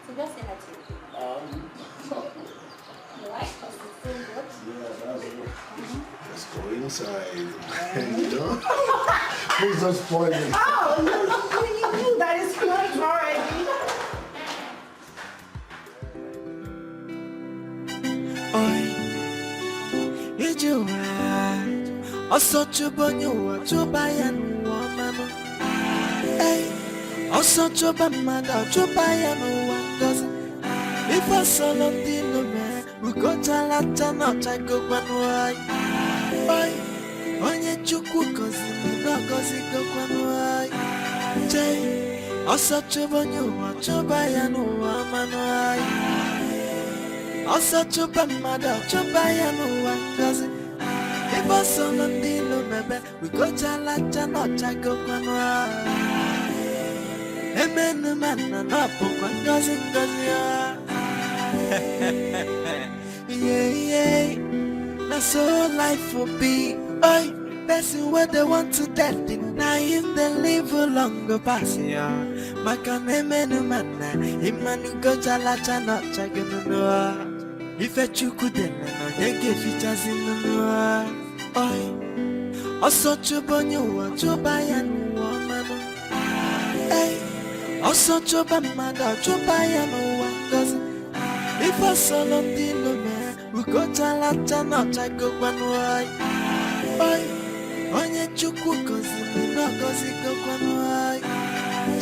So just say hi to me. Um, your wife was so good. Yeah, that's it. Let's go inside. You know? Please don't spoil it. Oh, you, you, you knew that it's closed already. Oi, ije ụwa, ọsọ chụba onye ụwa chụba ya n'ụwa ọmanụ. Ei, ọsọ chụba mmadụ chụba ya n'ụwa ngozi. Ife sọrọ ndị ilo mee, ugo chara acha na ọchagokwanụ. Oi, oi, onye Chukwu gọziri na ọgọzigokwanụ. Oi, chee, ọsọ chụba onye ụwa chụba ya n'ụwa ọmanụ. Oi, ọsọ chụba mmadụ chụba ya n'ụwa ngozi. Ife sọrọ ndị ilo mebe, ugo chara acha na ọchagokwanụ. Emenụ ma nna na ọ bụkwa ngozi ngozi. Yeah, yeah. Na so life will be. Oi, person wey dey want to death, na him dey live long go pass, yeah. Maka na emenụ ma nna, ịmanụ ugo chara acha na ọchagokwanụ. Ife Chukwu dere na onye ga-efichazi nụnụ. Oi, ọsọ chụba onye ụwa chụba ya n'ụwa ọmanụ. Ei, ọsọ chụba mmadụ chụba ya n'ụwa ngozi. Ife sọrọ ndị ilo mee, ugo chara acha na ọchagokwanụ. Oi, oi, onye Chukwu gọziri na ọgọzigokwanụ. Oi,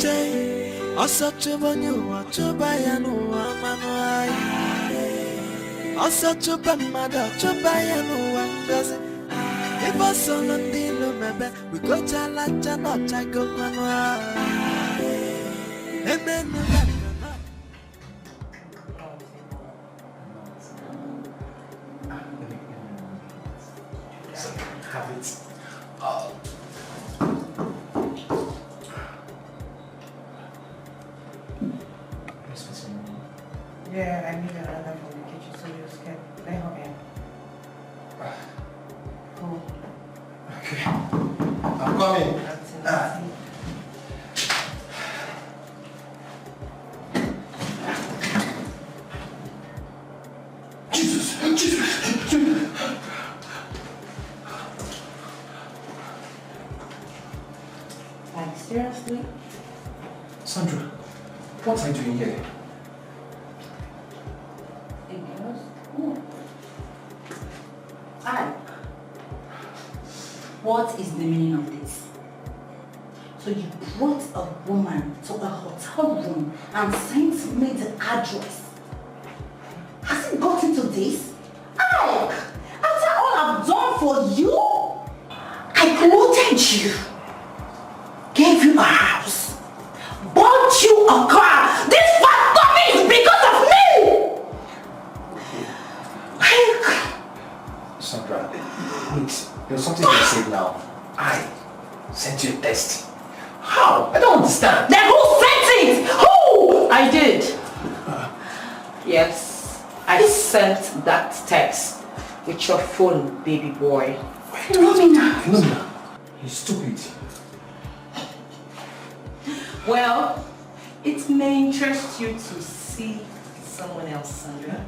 chee, Ọsọ chụba onye ụwa, chụba ya n'ụwa mmanụ anyị. Ọsọ chụba mmadụ, chụba ya n'ụwa ngozi. Ife ọsọ na ndị ilo mebe, we go chala cha na ọchago kwanụ anyị. Ebe nụla Have it. Oh. Yeah, I need another from the kitchen, so you can let her in. Cool. Okay. I'm coming. Ah. Jesus, Jesus, Jesus. Like, seriously? Sandra, what are you doing here? Hey, girls. Ooh. Hi. What is the meaning of this? So you brought a woman to a hotel room and sent me the address. Has it gotten to this? Ike, after all I've done for you, I clothed you, gave you a house, bought you a car. This fat is because of me! Ike! Sandra, wait. There's something you said now. I sent you a text. How? I don't understand. Then who sent it? Who? I did. Yes, I sent that text with your phone, baby boy. Philomena! Philomena, you're stupid. Well, it may interest you to see someone else, Sandra.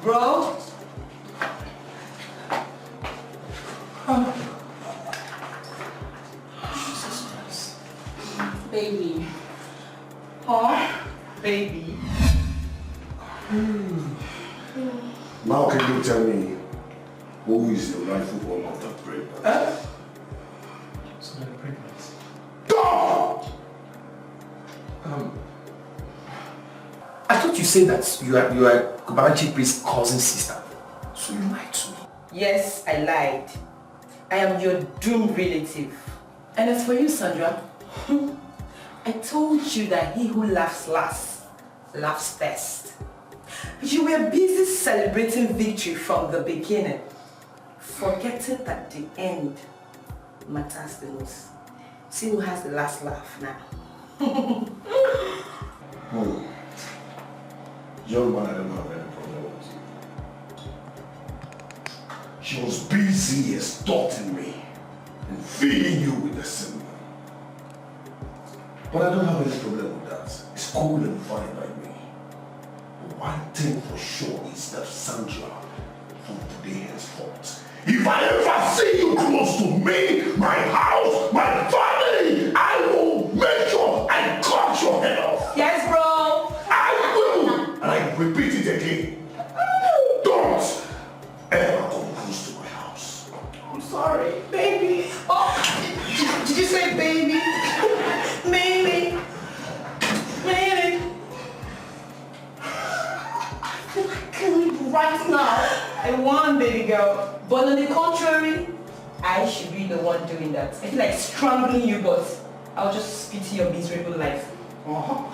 Bro. Jesus Christ. Baby. Oh, baby. Now can you tell me who is the rightful owner of that bread? Huh? So you're pregnant. Stop! Um, I thought you said that you are you are Kubalanchi Priest's cousin sister. So you lied to me. Yes, I lied. I am your doomed relative. And as for you, Sandra, I told you that he who laughs last laughs first. But you were busy celebrating victory from the beginning, forgetting that the end matters the most. See who has the last laugh now. Hmm. Young man, I don't have any problem with you. She was busy extorting me and feeding you with the cinnamon. But I don't have any problem with that. It's cool and fine by me. But one thing for sure is that Sandra, from today henceforth, if I ever see you close to me, my house, my family, I will make sure I cut your head off. Yes, bro. I will, and I repeat it again. Don't ever come close to my house. I'm sorry, baby. Oh, did, did you say baby? Baby. Baby. I feel like killing you right now. I won, baby girl. But on the contrary, I should be the one doing that. I feel like strangling you, but I'll just pity your miserable life. Uh-huh.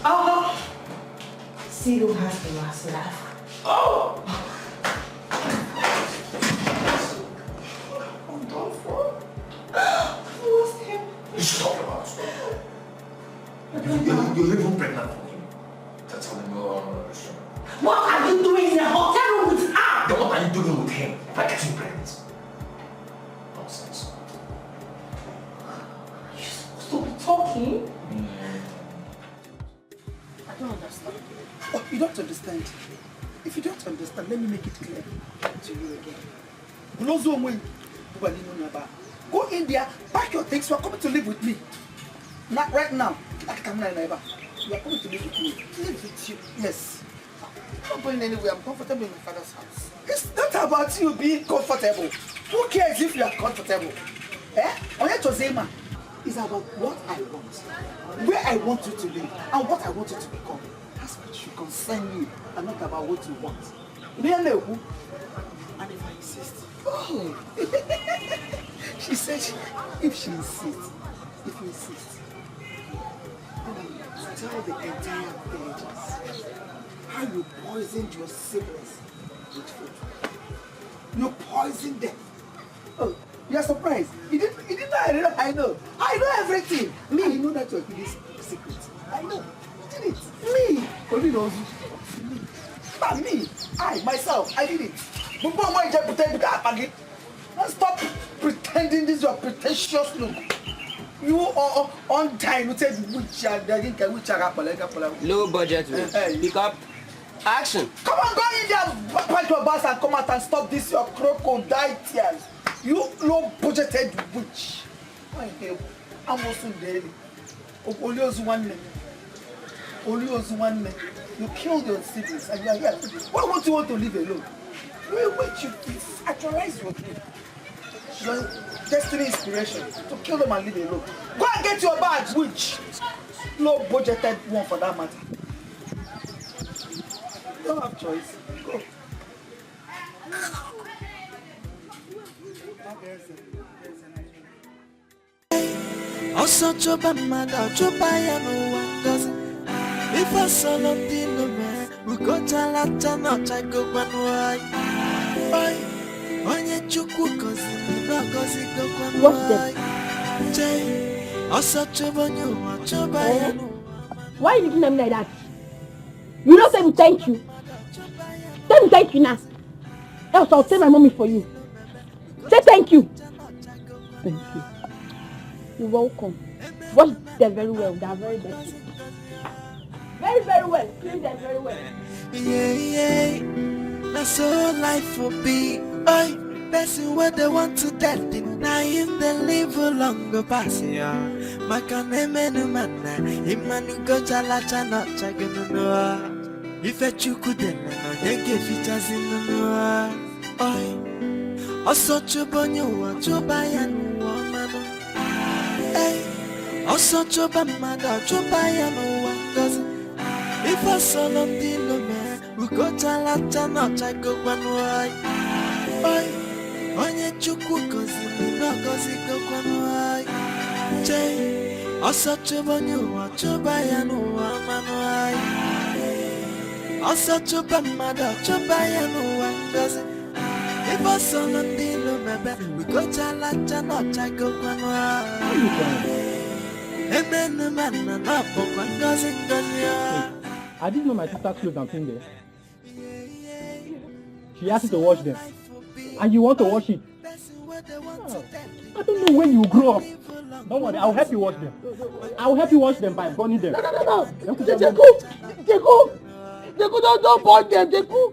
Uh-huh. See who has the last laugh. Oh! I'm done for. I lost him. You should talk about it. You, you, you're even pregnant for him. That's how the girl on the restaurant. What are you doing in a hotel room with her? Then what are you doing with him by getting pregnant? Nonsense. You're supposed to be talking. I don't understand. Oh, you don't understand. If you don't understand, let me make it clear to you again. Bulozo onwe, buba ninu naba. Go in there, pack your things. You are coming to live with me. Not right now. Like, come on, neighbor. You are coming to live with me. Live with you. Yes. I'm not going anywhere. I'm comfortable in my father's house. It's not about you being comfortable. Who cares if you are comfortable? Eh? Onye Chozema. It's about what I want, where I want you to live, and what I want you to become. That's what should concern you, and not about what you want. Really? And if I insist? Oh! She said she, if she insists, if you insist, then I will tell the entire villages how you poisoned your siblings with food. You poisoned them. Oh, you're surprised. You didn't, you didn't know I know. I know. I know everything. Me, I know that your biggest secret. I know. You did it. Me. Only knows. But me, I myself, I did it. Gbogbo ọmọ Ìjẹ̀bú tẹ́ bí ká pàgé. Don't stop pretending this your pretentious look. You are undiluted witch. You are the witch. Low budget witch. Eh, eh. Pick up. Action. Come on, go in there, pack your bags and come out and stop this your crocodile tears. You low budgeted witch. Why you Amosu Deli. Oliozu one name. Oliozu one name. You killed your siblings and you are here. Why won't you want to live alone? Why won't you please actualize your dream? Your destiny inspiration to kill them and live alone. Go and get your bags, witch. Low budgeted one for that matter. You don't have choice. Go. Ọsọ chụba mmadụ chụba ya n'ụwa ngozi. Ife sọrọ ndị ilo mee ugochalacha na ọchagokwanụ. Oi, onye Chukwu gọziri na ọgọzigokwanụ. Chee, ọsọ chụba onye ụwa chụba ya n'ụwa. Why you looking at me like that? You don't tell me thank you. Tell me thank you now. Else I'll tell my mommy for you. Say thank you. Thank you. You're welcome. Wash them very well. They are very dirty. Very, very well. Clean them very well. Yeah, yeah. Na so life will be. Oi, person wey dey want to death, na him dey live long go pass ya. Maka na emenu mana, imanu gochalacha na ọchagokwanụ. Ife Chukwu dere na onye ga-efichazinụ. Oi, ọsọ chụba onye ụwa chụba ya n'ụwa ọmanụ. Ei, ọsọ chụba mmadụ chụba ya n'ụwa ngozi. Ife sọrọ ndị ilo mee ugochalacha na ọchagokwanụ. Oi, oi, onye Chukwu gọziri na ọgọzigokwanụ. Oi, chee, ọsọ chụba onye ụwa chụba ya n'ụwa ọmanụ. Oi, ọsọ chụba mmadụ chụba ya n'ụwa ngozi. Ife sọrọ ndị ilo mebe ugochalacha na ọchagokwanụ. Emenu mana na ọbụkwa ngozi ngozi. I didn't know my sister's clothes and things there. She asked me to wash them. And you want to wash it? Oh, I don't know when you grow up. Don't worry, I'll help you wash them. I'll help you wash them by burning them. No, no, no, no. Jeku, Jeku, Jeku, don't, don't burn them, Jeku.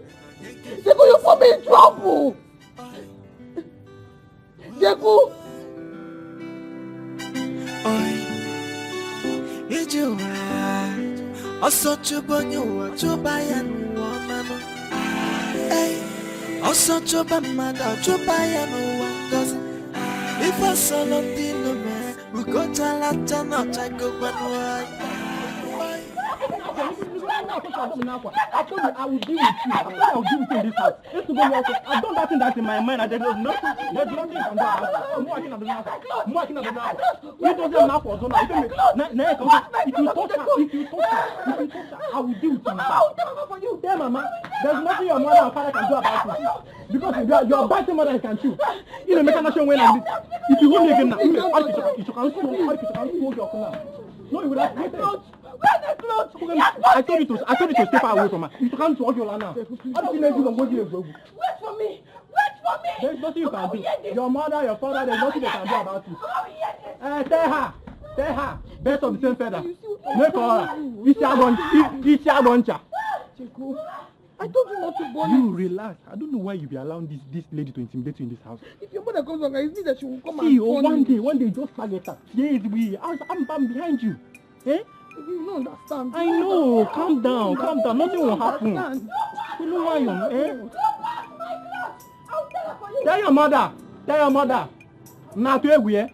Jeku, you put me in trouble. Jeku. Oi, ije ụwa, ọsọ chụba onye ụwa chụba ya n'ụwa ọmanụ. Ei, ọsọ chụba mmadụ chụba ya n'ụwa ngozi. Ife sọrọ ndị ilo mee ugochalacha na ọchagokwanụ. Oi. I told you I will deal with you. I told you I will deal with you in this house. It's to go. I've done that thing that's in my mind. And there's nothing, there's nothing you can do about it. More I can do now. More I can do now. You don't have now for zone. You don't make. Now, now, if you touch her, if you touch her, if you touch her, I will deal with you. Tell mama, there's nothing your mother and father can do about it. Because you are, you are biting more than you can chew. You know, make a nation when I meet. If you hold me again now, you may, you can, you can, you can, you can, you can, no, you will have waited. Where the clothes? I told you to, I told you to stay far away from her. You can't talk your land now. How did you let you go? Wait for me. Wait for me. There's nothing you can do. Your mother, your father, there's nothing they can do about it. Uh, tell her. Tell her. Birds of the same feather. Make her. Isha Goncha. Isha Goncha. I told you not to burn You relax. I don't know why you be allowing this, this lady to intimidate you in this house. If your mother comes back, it's me that she will come See, and oh, burn one you. Day, one day, just target her. Yes, we. I'm, I'm behind you. Eh? You don't understand. I know. Calm down, calm down. Nothing will happen. Understand. You know why you, eh? I'll tell her for you. Tell your mother. Tell your mother. Now to where?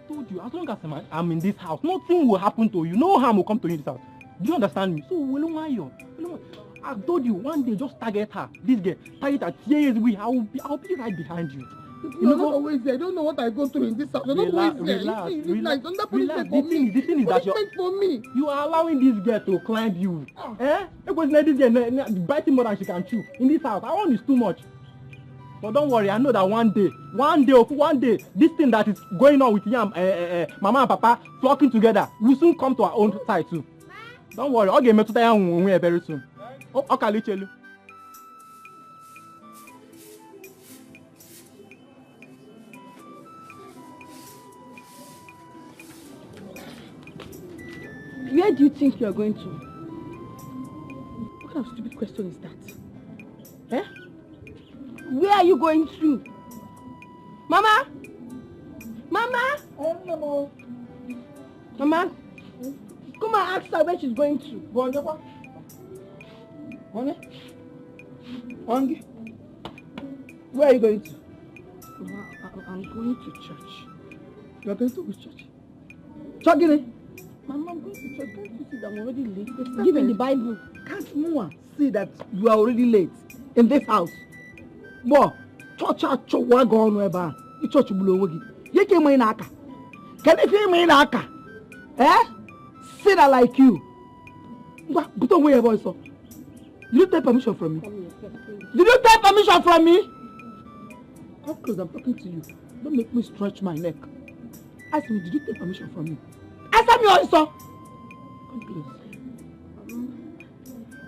told you, as long as I'm, I'm in this house, nothing will happen to you. No harm will come to you in this house. Do you understand me? So, Wele Nwayo, Wele Nwayo, I told you, one day, just target her. This girl, target her, tear his wig. I will be, I will be right behind you. You know, not always there. I don't know what I go through in this house. I don't always there. Relax, relax, relax. Another punishment for me. The thing is that you're, for me. You are allowing this girl to climb you. Ah. Eh? Because this girl biting more than she can chew in this house. That one is too much. But don't worry, I know that one day, one day, one day, this thing that is going on with Yam, uh, uh, uh, Mama and Papa flocking together, will soon come to our own side too. Don't worry, ọ ga-emetụta ya onwe ya very soon. Ọ kalichelu. Where do you think you are going to? What kind of stupid question is that? Eh? Where are you going to? Mama? Mama? Mama? Come and ask her where she's going to. Bonjour. Honey? Angie? Where are you going to? Mama, I- I'm going to church. You are going to which church? Church gini? Mama, I'm going to church. Can't you see that I'm already late? Give me the Bible. Can't Mua see that you are already late in this house? But church achọwa gị ọnụ ebe a. Ị church gburu onwe gị. Ihe ka ị ma ị na-aka. Kedu ife ị ma ị na-aka? Eh? Sinner like you. Ngwa, bute onwe ya ebe ọsọ. Did you take permission from me? Did you take permission from me? Come close, I'm talking to you. Don't make me stretch my neck. Ask me, did you take permission from me? Answer me also. Come close.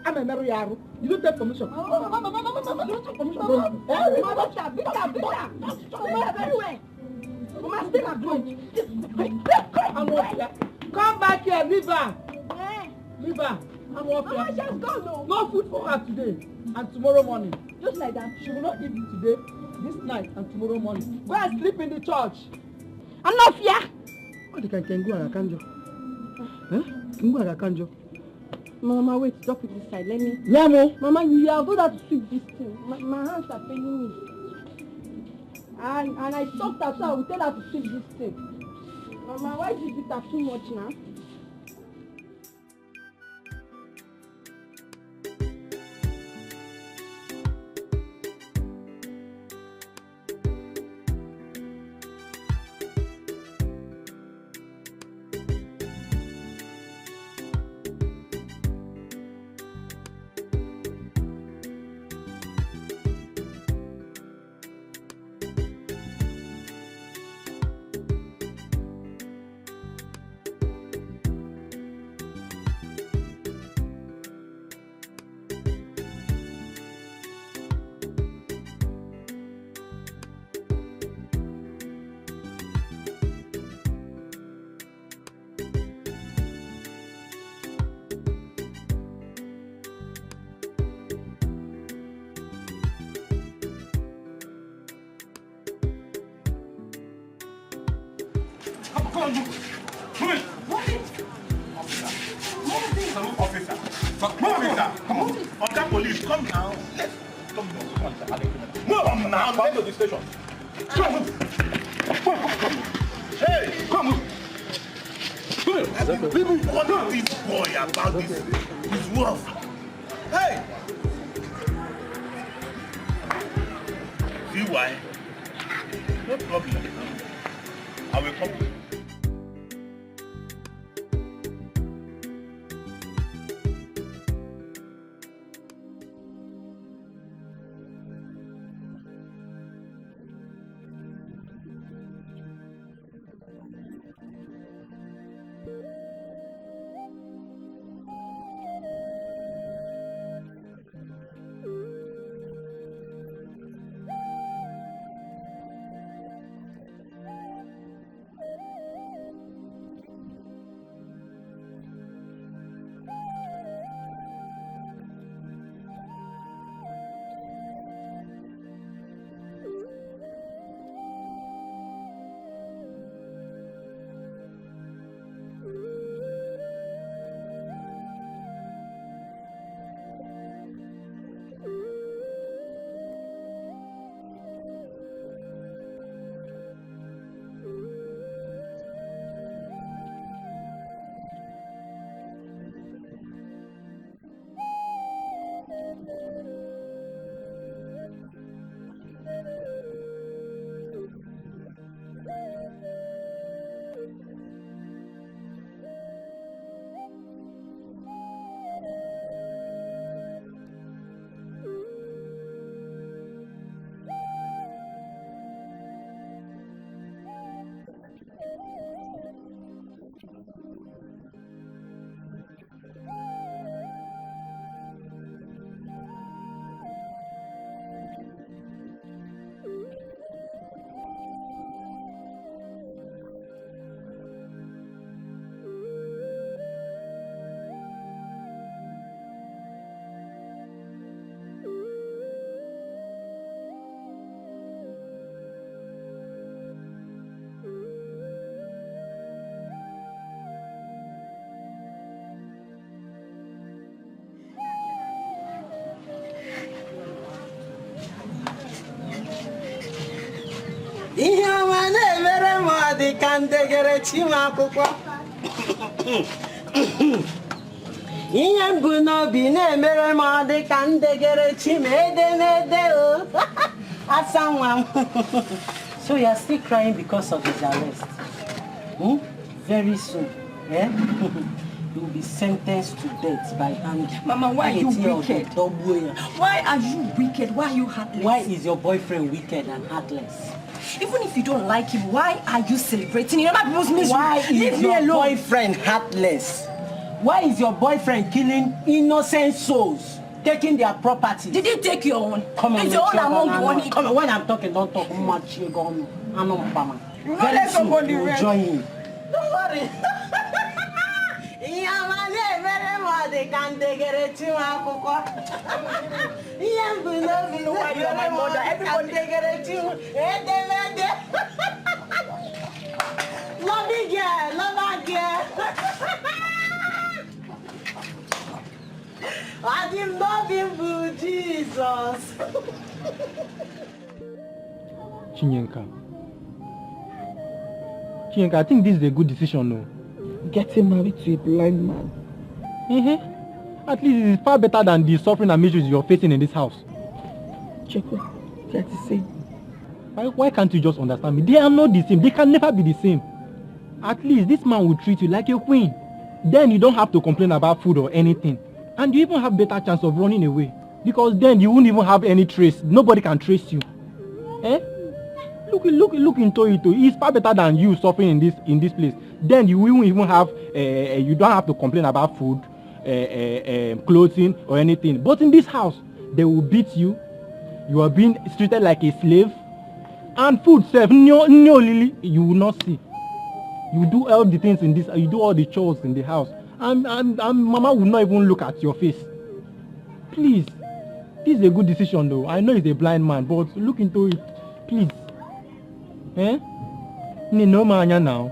I'm a Mary Aru. Did you take permission? Mama, mama, mama, mama, mama, did you take permission from me? Eh? Mama, bitter, bitter, bitter. Mama, very well. Mama, still at home. I'm not here. Come back here, leave her. Eh? Leave her. I'm not here. Mama, she has gone, no. No food for her today and tomorrow morning. Just like that. She will not eat today, this night, and tomorrow morning. Go and sleep in the church. I'm not here. What the can can go and Akanjo? Huh? Can go and Akanjo? Mama, wait, drop it this side. Let me. Yeah, mo. Mama, you are good at to sweep this thing. My, my hands are paining me. And and I talked her, so I will tell her to sweep this thing. Mama, why do you beat her too much now? Come, come on, move. Move it. Move it. Officer. Move it. Salute officer. Move it, sir. Come on. Oga police, come now. Let's come on. Come on, sir. Move now. Come to the station. Come on, move. Come on, come on, come on. Hey, come on, move. People warn this boy about this, his wolf. Hey! See why? No problem. I will come. Dị ka ndegere chi m akwụkwọ. Ihe m bu n'obi na-emere m ọ dị ka ndegere chi m edemede o. Asa nwa m. So you are still crying because of his arrest? Hmm? Very soon, eh? You will be sentenced to death by hanging. Mama, why are you wicked? Why are you wicked? Why are you heartless? Why is your boyfriend wicked and heartless? Even if you don't like him, why are you celebrating in other people's misery? Why is your boyfriend heartless? Why is your boyfriend killing innocent souls, taking their property? Did he take your own? Come on, it's your own among the one he. Come on, when I'm talking, don't talk much. You go on. I'm not Pama. Very soon, you join him. Don't worry. Ihe ọma na-emere m ọ dị ka ndegere chi m akwụkwọ. Ihe m bu n'obi na-emere m ọ dị ka ndegere chi m edemede. Love girl, love girl. Ọ dị m n'obi m bụ Jizọs. Chinyenka. Chinyenka, I think this is a good decision, no? Getting married to a blind man. Mm-hmm. At least it's far better than the suffering and miseries you're facing in this house. Chekwa, they are the same. Why, why can't you just understand me? They are not the same. They can never be the same. At least this man will treat you like a queen. Then you don't have to complain about food or anything. And you even have better chance of running away. Because then you won't even have any trace. Nobody can trace you. Eh? Look, look, look into it. Oh. It's far better than you suffering in this in this place. Then you won't even have. Uh, you don't have to complain about food, uh, uh, um, clothing, or anything. But in this house, they will beat you. You are being treated like a slave. And food, self, no, no, Lily, you will not see. You do all the things in this. You do all the chores in the house, and and, and Mama will not even look at your face. Please, this is a good decision though. I know he's a blind man, but look into it, please. Eh? Ni no man now.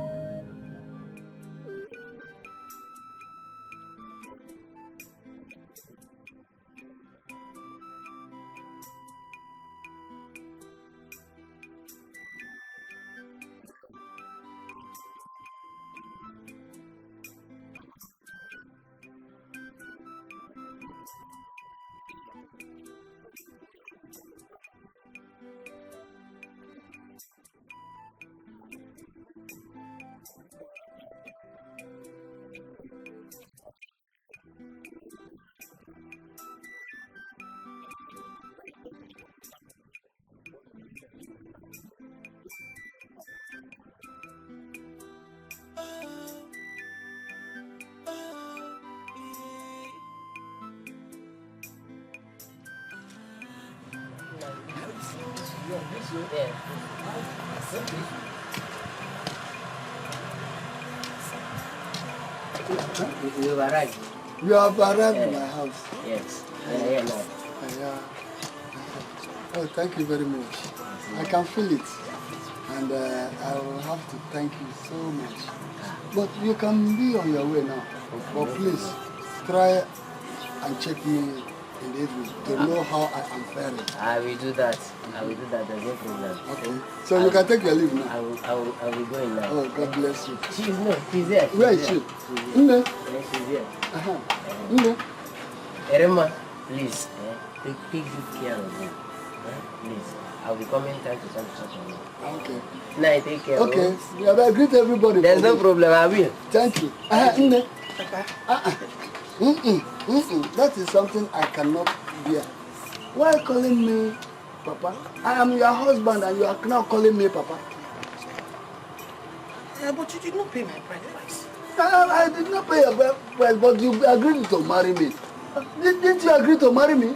You, you arrived. You have arrived in my house. Yes. Yeah, yeah, no. Yeah. Oh, thank you very much. I can feel it. And uh, I will have to thank you so much. But you can be on your way now. But please, try and check me in the evening to know how I am faring. I will do that. I will do that. There's no problem. Okay. So you can take your leave now. I will, I will, I will go in now. Oh, God bless you. She's no, she's here. Where is she? Nne. Yes, she's here. Uh-huh. Nne. Erema, please, eh, take, take good care of me. Eh, please. I'll be coming time to time to such a. Okay. Now I take care. Okay. Yeah, but greet everybody. There's no problem. I will. Thank you. Uh-huh. Nne. Papa. Uh-uh. Mm-mm. Mm-mm. That is something I cannot bear. Why calling me Papa? I am your husband and you are now calling me Papa. Yeah, but you did not pay my bride price. I, I did not pay your bride price, but you agreed to marry me. Did, didn't you agree to marry me?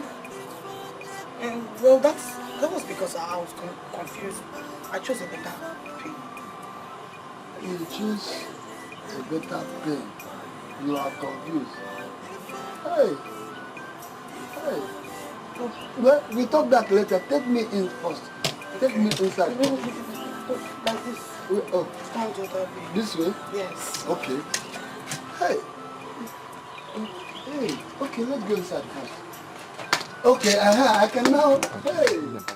Um, well, that's, that was because I was con- confused. I chose a better pay. You choose a better pen. You are confused. Hey! Hey! Well, we talk that later. Take me in first. Take me inside. Like this. Wait, oh. Stand the other way. This way? Yes. Okay. Hey! Hey! Okay, let's go inside first. Okay, uh-huh, I can now. Hey! Hey!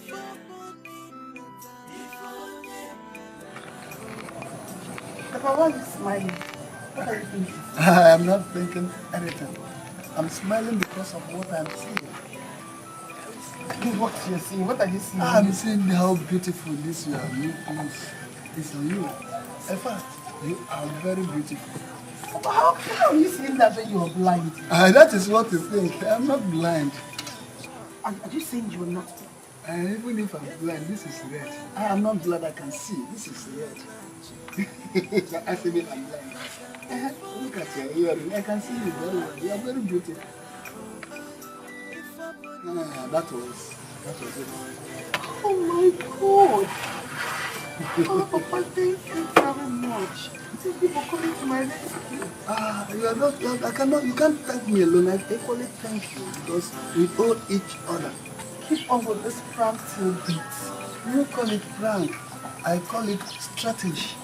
Papa, why are you smiling? What are you thinking? I am not thinking anything. I'm smiling because of what I'm seeing. What you're seeing? What are you seeing? I'm seeing how beautiful this your new clothes is on you. In fact, you are very beautiful. But how, how are you seeing that when you are blind? Ah, that is what you think. I'm not blind. Are, are you saying you are not? And even if I'm blind, this is red. I am not blind, I can see. This is red. You're asking me if I'm blind. Eh, look at your earring. I can see you very well. You are very beautiful. No, no, no, that was, that was it. Oh my God! Oh, Papa, thank you very much. Thank you for coming to my rescue. Ah, you are not, you are, I cannot, you can't thank me alone. I equally thank you because we owe each other. Keep on with this prank till beats. You call it prank. I call it strategy.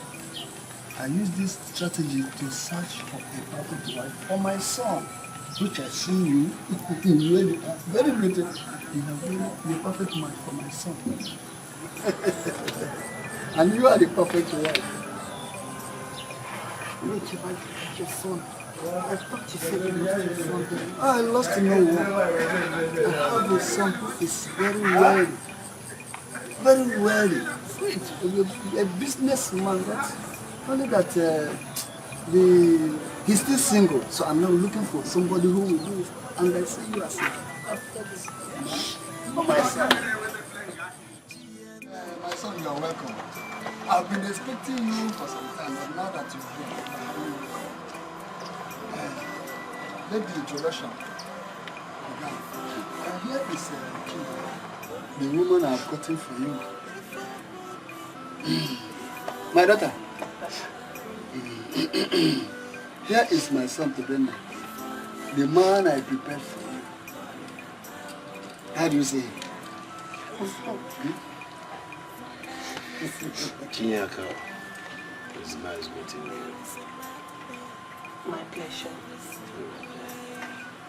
I use this strategy to search for a perfect wife for my son, which I see you. You are very beautiful. You are very, you are a perfect man for my son. And you are the perfect wife. Wait, you might get your son. I thought you said you lost your son. I lost no one. I have a son who is very wealthy. Very wealthy. Sweet. A, a businessman. That, only that uh, the he's still single, so I'm now looking for somebody who will do it. And I see you as a after this. For my son. Uh, my son, you are welcome. I've been expecting you for some time, but now that you've come, uh, let the introduction begin. Uh, here is uh, King, the woman I've gotten for you. My daughter, here is my son Tobenna, the man I prepared for you. How do you say? Chinyaka, it's nice meeting you. My pleasure.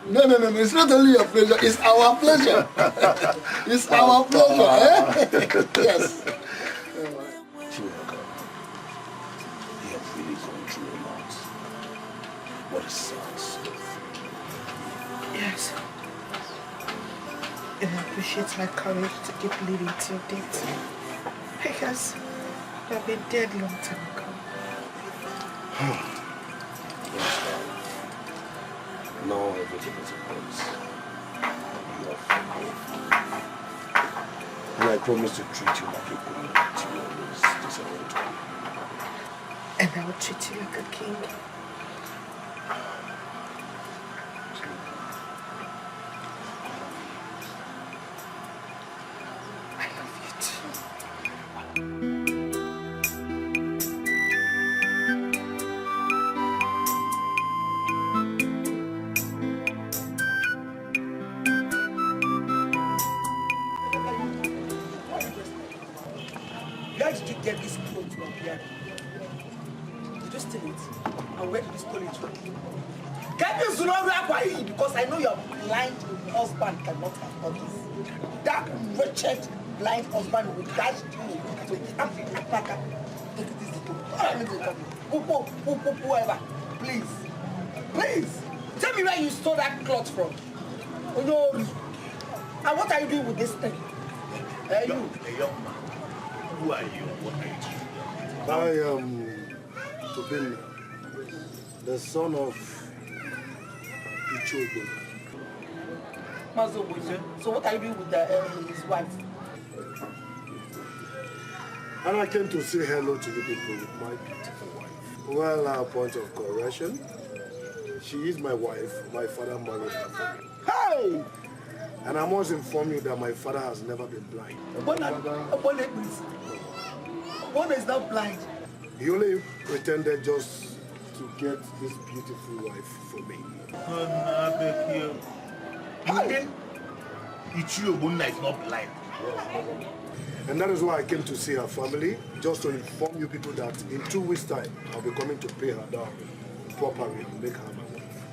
No, no, no, no, it's not only your pleasure, it's our pleasure. It's our pleasure, eh? Yes. Chinyaka, you have really gone through a lot. What a sad story. Yes. And I appreciate my courage to keep living till death. Because I've been dead long time ago. Now everything is in place. You are forgiven. And I promise to treat you like a queen. You always disappoint me. And I will treat you like a king. I love you too. Where did you get this clothes from here? Did you steal it? And where did you steal it from? Get this wrong where I, because I know your blind husband cannot afford this. That wretched blind husband will dash you to Africa. Take this. Whoever, please, please tell me where you stole that cloth from. Oh no. And what are you doing with this thing? Hey, you. A young man. Who are you? What are you doing? I am Tobin, the son of Ichogo. Mazo Ogbonna. So what are you doing with the, uh, his wife? And I came to say hello to you people with my beautiful wife. Well, uh, point of correction, she is my wife. My father married her for me. Hey! And I must inform you that my father has never been blind. Ogbonna, Ogbonna, please. Ogbonna is not blind. He only pretended just to get this beautiful wife for me. Hey! Ichie Ogbonna is not blind. And that is why I came to see her family, just to inform you people that in two weeks' time, I'll be coming to pay her down properly and make her my wife.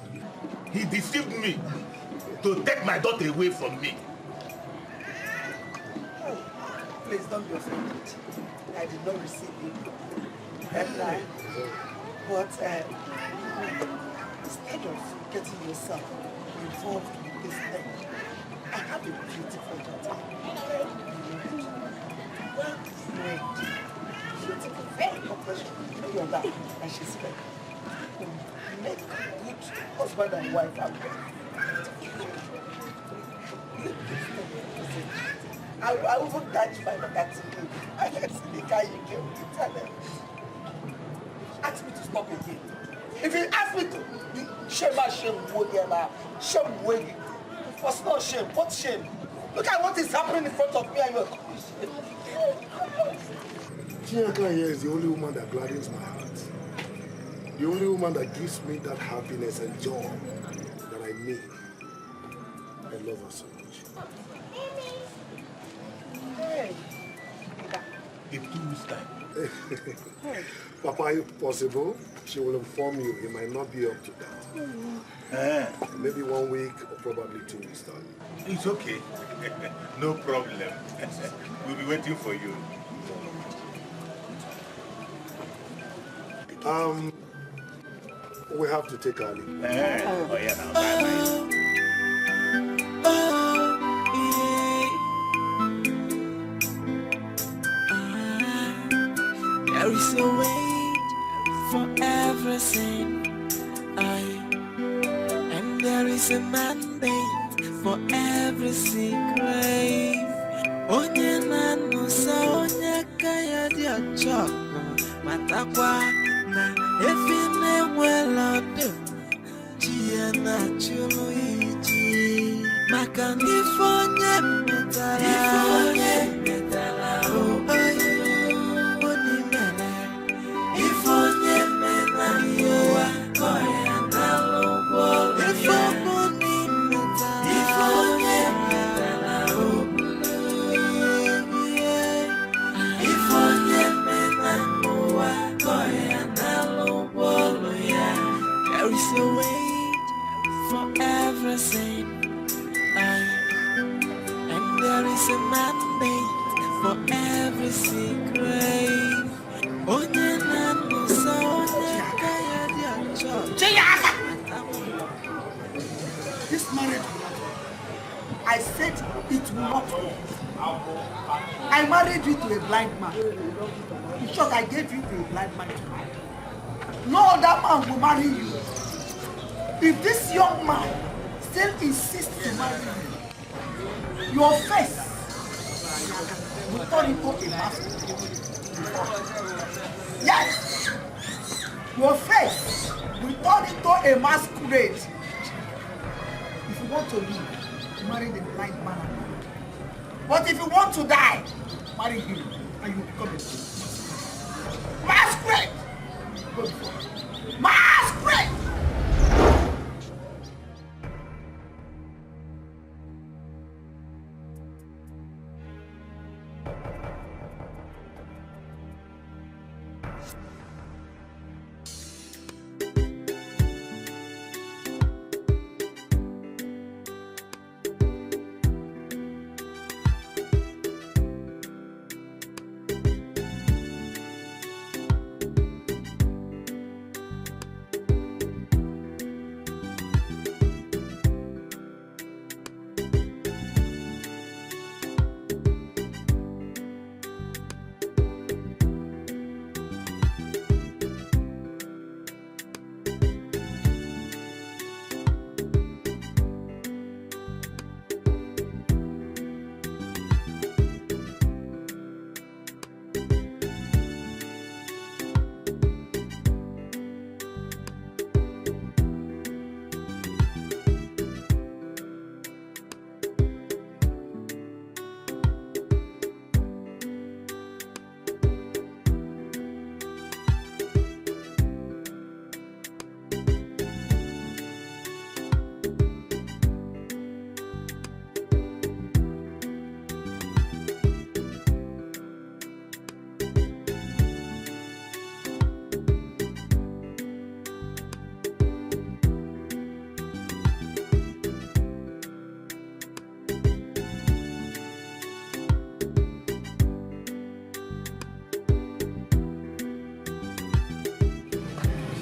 He deceived me to take my daughter away from me. Please don't be offended. I did not receive you. But uh, instead of getting yourself involved in this thing, I have a beautiful daughter. Well bred, beautiful, very compassionate. That, and she's like, make good husband and wife and I, I even touch my mother today. I said, the guy you came to tell them. Ask me to stop again. If you ask me to, shame, shame, shame, shame, for small shame, what shame? Look at what is happening in front of me and you are talking shame. Chinyaka here is the only woman that gladdens my heart. The only woman that gives me that happiness and joy that I need. I love her so much. Hey. In two weeks' time. Papa, if possible, she will inform you. He might not be up to that. Eh, Maybe one week or probably two weeks' time. It's okay. No problem. We'll be waiting for you. Um, we have to take our leave. Eh, oh, yeah, now. Bye, bye. There is a way for everything. I, and there is a mandate for every secret. Onye na-anụsa onye aka ya dị ọcha ọgụ, matakwa na efi na-enwela ọdụ, chi ya na-achụrụ ya iji. Maka na ife onye metara, ife onye metara, o, o, o, onye mere. Ife onye mena n'ụwa, ka ọ ya nalụ ụgwọ ọlụ ya. Ife onye mena n'obodo, ife onye mena n'ụwa, ka ọ ya nalụ ụgwọ ọlụ ya. There is a way for everything. And there is a mandate for every secret. Onye na-anụsa onye aka ya dị ọcha. This marriage will not work. I said it will not work. I married you to a blind man. In short, I gave you to a blind man to marry. No other man will marry you. If this young man still insists to marry you, your face will turn into a masquerade. Yes! Your face will turn into a masquerade. If you want to live, marry the blind man. But if you want to die, marry him and you become a king. Masquerade! Go before. Masquerade!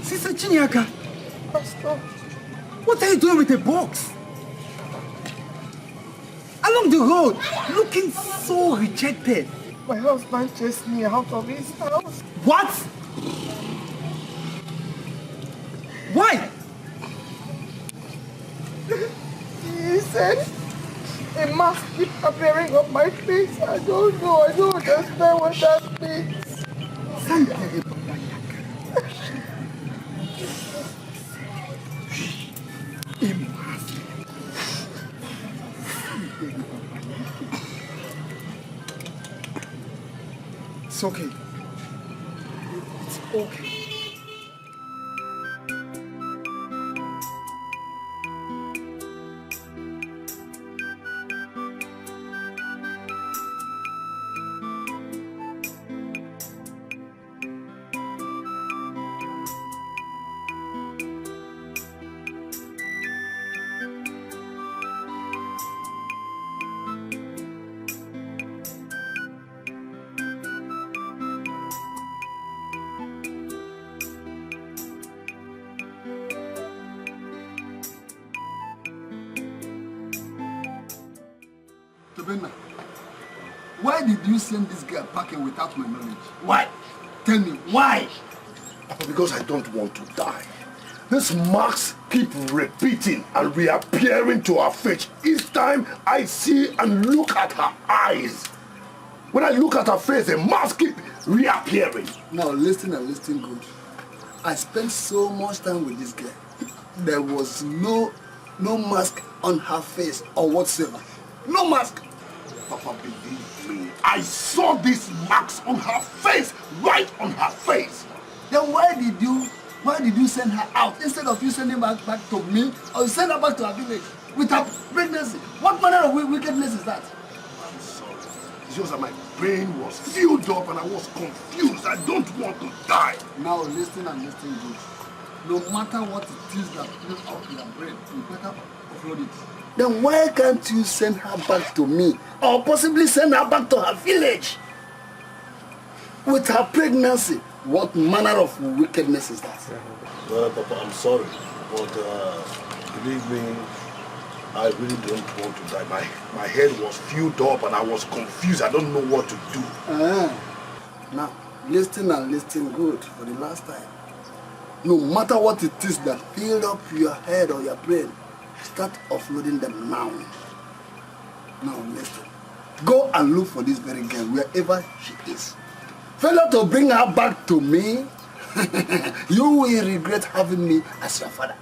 Sister Chinyaka, Pastor, what are you doing with a box? Along the road, looking so rejected. My husband chased me out of his house. What? Why? He said a mask keep appearing on my face. I don't know. I don't understand what that means. Santa Baba Yaga. A mask. It's okay. It's okay. Tobenna, why did you send this girl packing without my knowledge? Why? Tell me, why? Because I don't want to die. These marks keep repeating and reappearing to her face each time I see and look at her eyes. When I look at her face, the marks keep reappearing. Now listen and listen good. I spent so much time with this girl. There was no no mask on her face or whatsoever. No mask. Papa, believe me. I saw these marks on her face, right on her face. Then why did you why did you send her out instead of you sending her back to me or you send her back to her village with her pregnancy? What manner of wi- wickedness is that? I'm sorry. It's just that my brain was filled up and I was confused. I don't want to die. Now listen and listen good. No matter what it is that fills up your brain, you better offload it. Then why can't you send her back to me or possibly send her back to her village with her pregnancy? What manner of wickedness is that? Well, Papa, I'm sorry, but uh, believe me, I really don't want to die. My my head was filled up and I was confused. I don't know what to do. Ah, now, listen and listen good for the last time. No matter what it is that filled up your head or your brain, start offloading them now. Now, listen. Go and look for this very girl wherever she is. Failure to bring her back to me, you will regret having me as your father.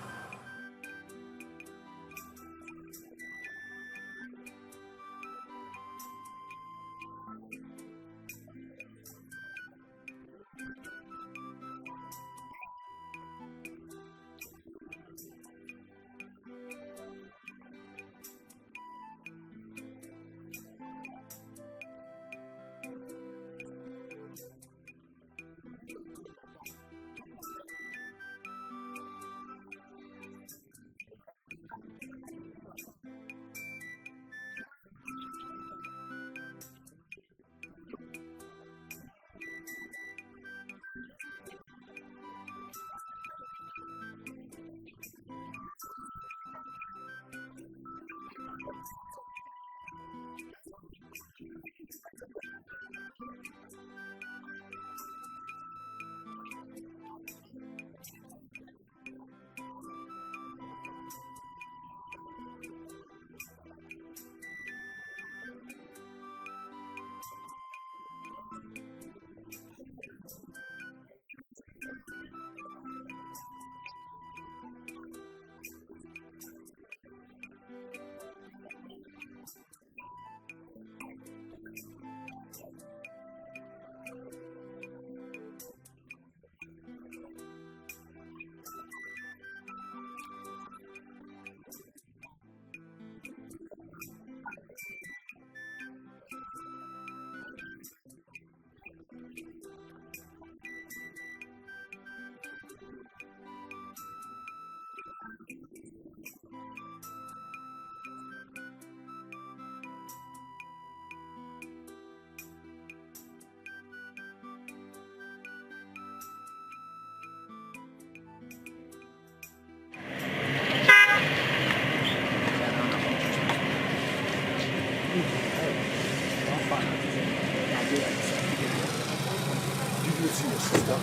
Did you see your sister?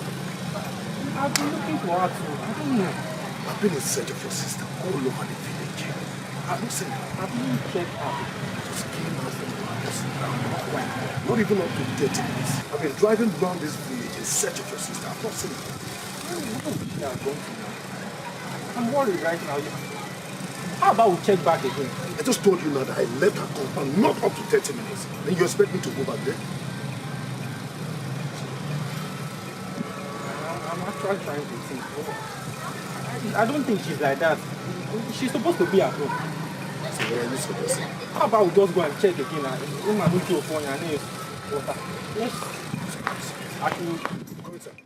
I've been looking for her too. I don't know. I've been in search of your sister all over the village. I've not seen her. Have you checked her? Just came out from the house now, not quite there. Not even up to thirty minutes. I've been driving around this village in search of your sister. I've not seen her. Where, where would she have gone to now? I'm worried right now. How about we check back again? I just told you now that I left her compound not up to thirty minutes. Then you expect me to go back there? I'm, I'm actually trying to think. I, I don't think she's like that. She's supposed to be at home. So where are you supposed to? How about we just go and check again? And him and Uche Okonya and him water. Yes. I should. Come inside.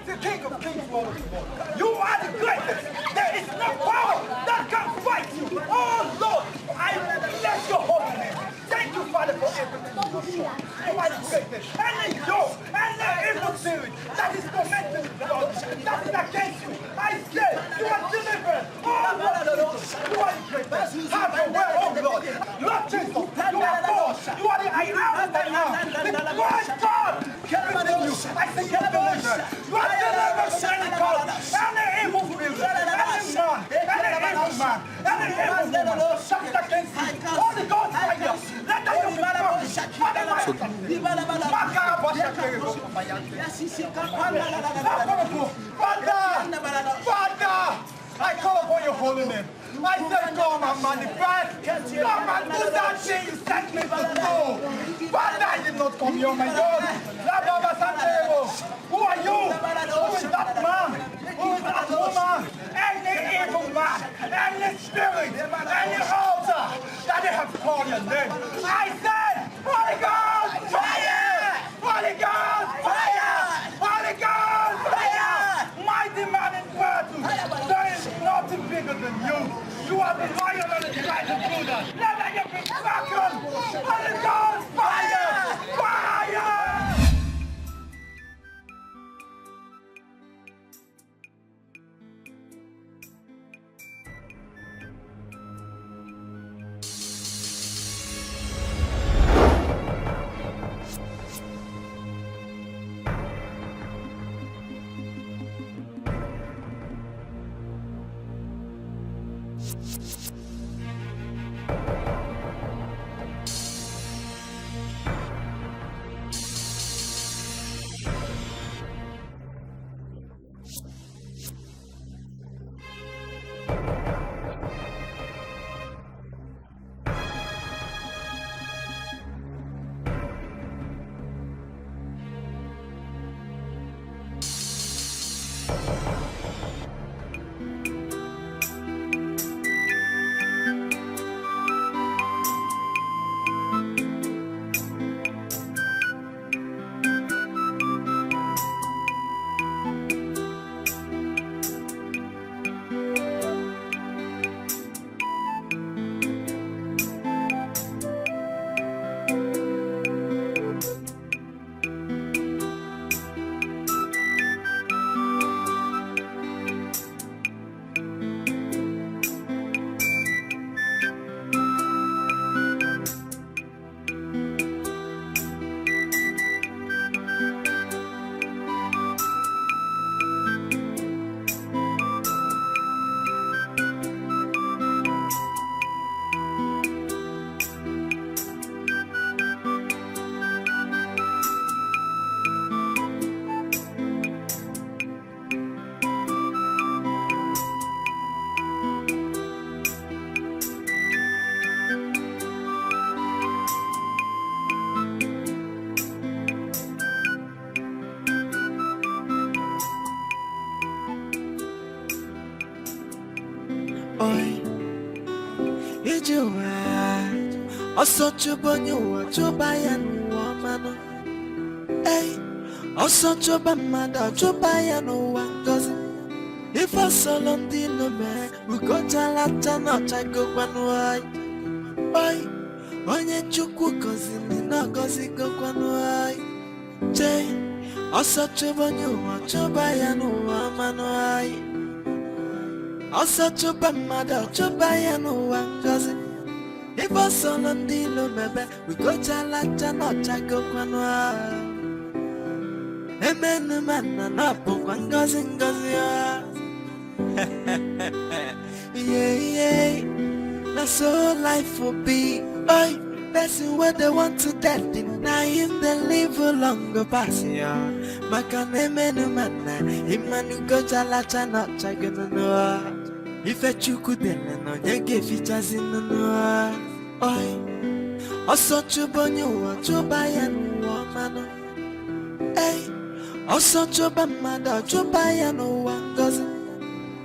The King of Kings, Lord of Lords. You are the greatest. There is no power that can fight you. Oh Lord, I bless your holy name. Thank you, Father, for everything. You are the greatest. Any yoke, any evil spirit that is tormenting you, Lord, that is against you, I say you are delivered. Oh Lord Jesus, you are the greatest. Have your way, oh Lord. Lord Jesus, you are God. You are the I am that I am. The great God. Everything you, I say you are delivered. You are delivered from any cult, any evil spirit, any man, any evil man, any evil woman, shut against you. Holy Ghost fire, let that be broken. Father, my God. Father, Father, I call upon your holy name. I said, come and manifest. Come and do that thing you sent me to do. Father, I did not come here, my God. Rababa Santero, who are you? Who is that man? Who is that woman? Any evil man, any spirit, any altar that they have called your name. I said, Holy Ghost, fire! Holy Ghost, fire! Holy Ghost, fire! Mighty man in battle, there is nothing bigger than you. You are the lion and the tribe of Judah. Let your be broken. Holy Ghost, fire! Fire! Oi, ije ụwa, ọsọ chụba onye ụwa, chụba ya n'ụwa ọmanụ. Ei, ọsọ chụba mmadụ, chụba ya n'ụwa ngozi. Ife ọsọlọ ndị ilo mee, ugochalacha na ọchagokwanụ. Oi, oi, onye Chukwu gọziri na ọgọzigokwanụ. Oi, chee, ọsọ chụba onye ụwa, chụba ya n'ụwa ọmanụ. Oi, ọsọ chụba mmadụ, chụba ya n'ụwa ngozi. Ife ọsọlọ ndị ilo mebe, ugochalacha na ọchagokwanụ. Emenụ manna na ọ bụkwa ngozi ngozi. Yeah, yeah. Na so life will be. Oi, person wey dey want to dead, na him dey live long go pass, yeah. Maka na emenụ manna, ị manụ ugochalacha na ọchagonụ. Ife Chukwu dele na onye ga-efichazinụ. Oi, ọsọ chụba onye ụwa, chụba ya n'ụwa ọmanụ. Ei, ọsọ chụba mmadụ, chụba ya n'ụwa ngozi.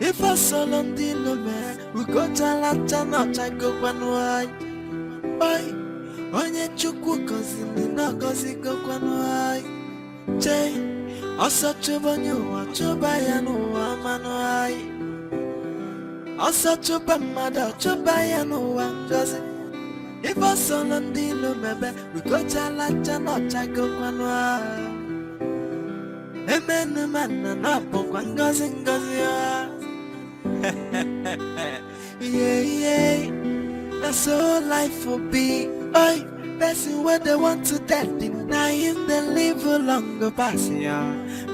Ife ọsọlọ ndị ilo mee, ugochalacha na ọchagokwanụ. Oi, oi, onye Chukwu gọziri na ọgọzigokwanụ. Oi, chee, Ọsọ chụba onye ụwa, chụba ya n'ụwa mmanụ anyị. Ọsọ chụba mmadụ, chụba ya n'ụwa ngozi. Ife ọsọ na ndị ilo mebe, ugochalacha na ọchagokwanụ. Emenụ ma nna na ọbụkwa ngozi ngozi. Yeah, yeah. That's how life will be. Oi, person wey dey want to death, na him dey live long pass ya.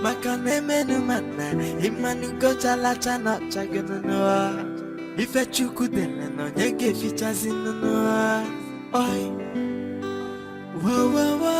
Maka na emenụ ma nna, ịmanụ ugochalacha na ọchagokwanụ. Ife Chukwu dele na onye ga-efichazi nụnụ. Oi. Wo, wo, wo.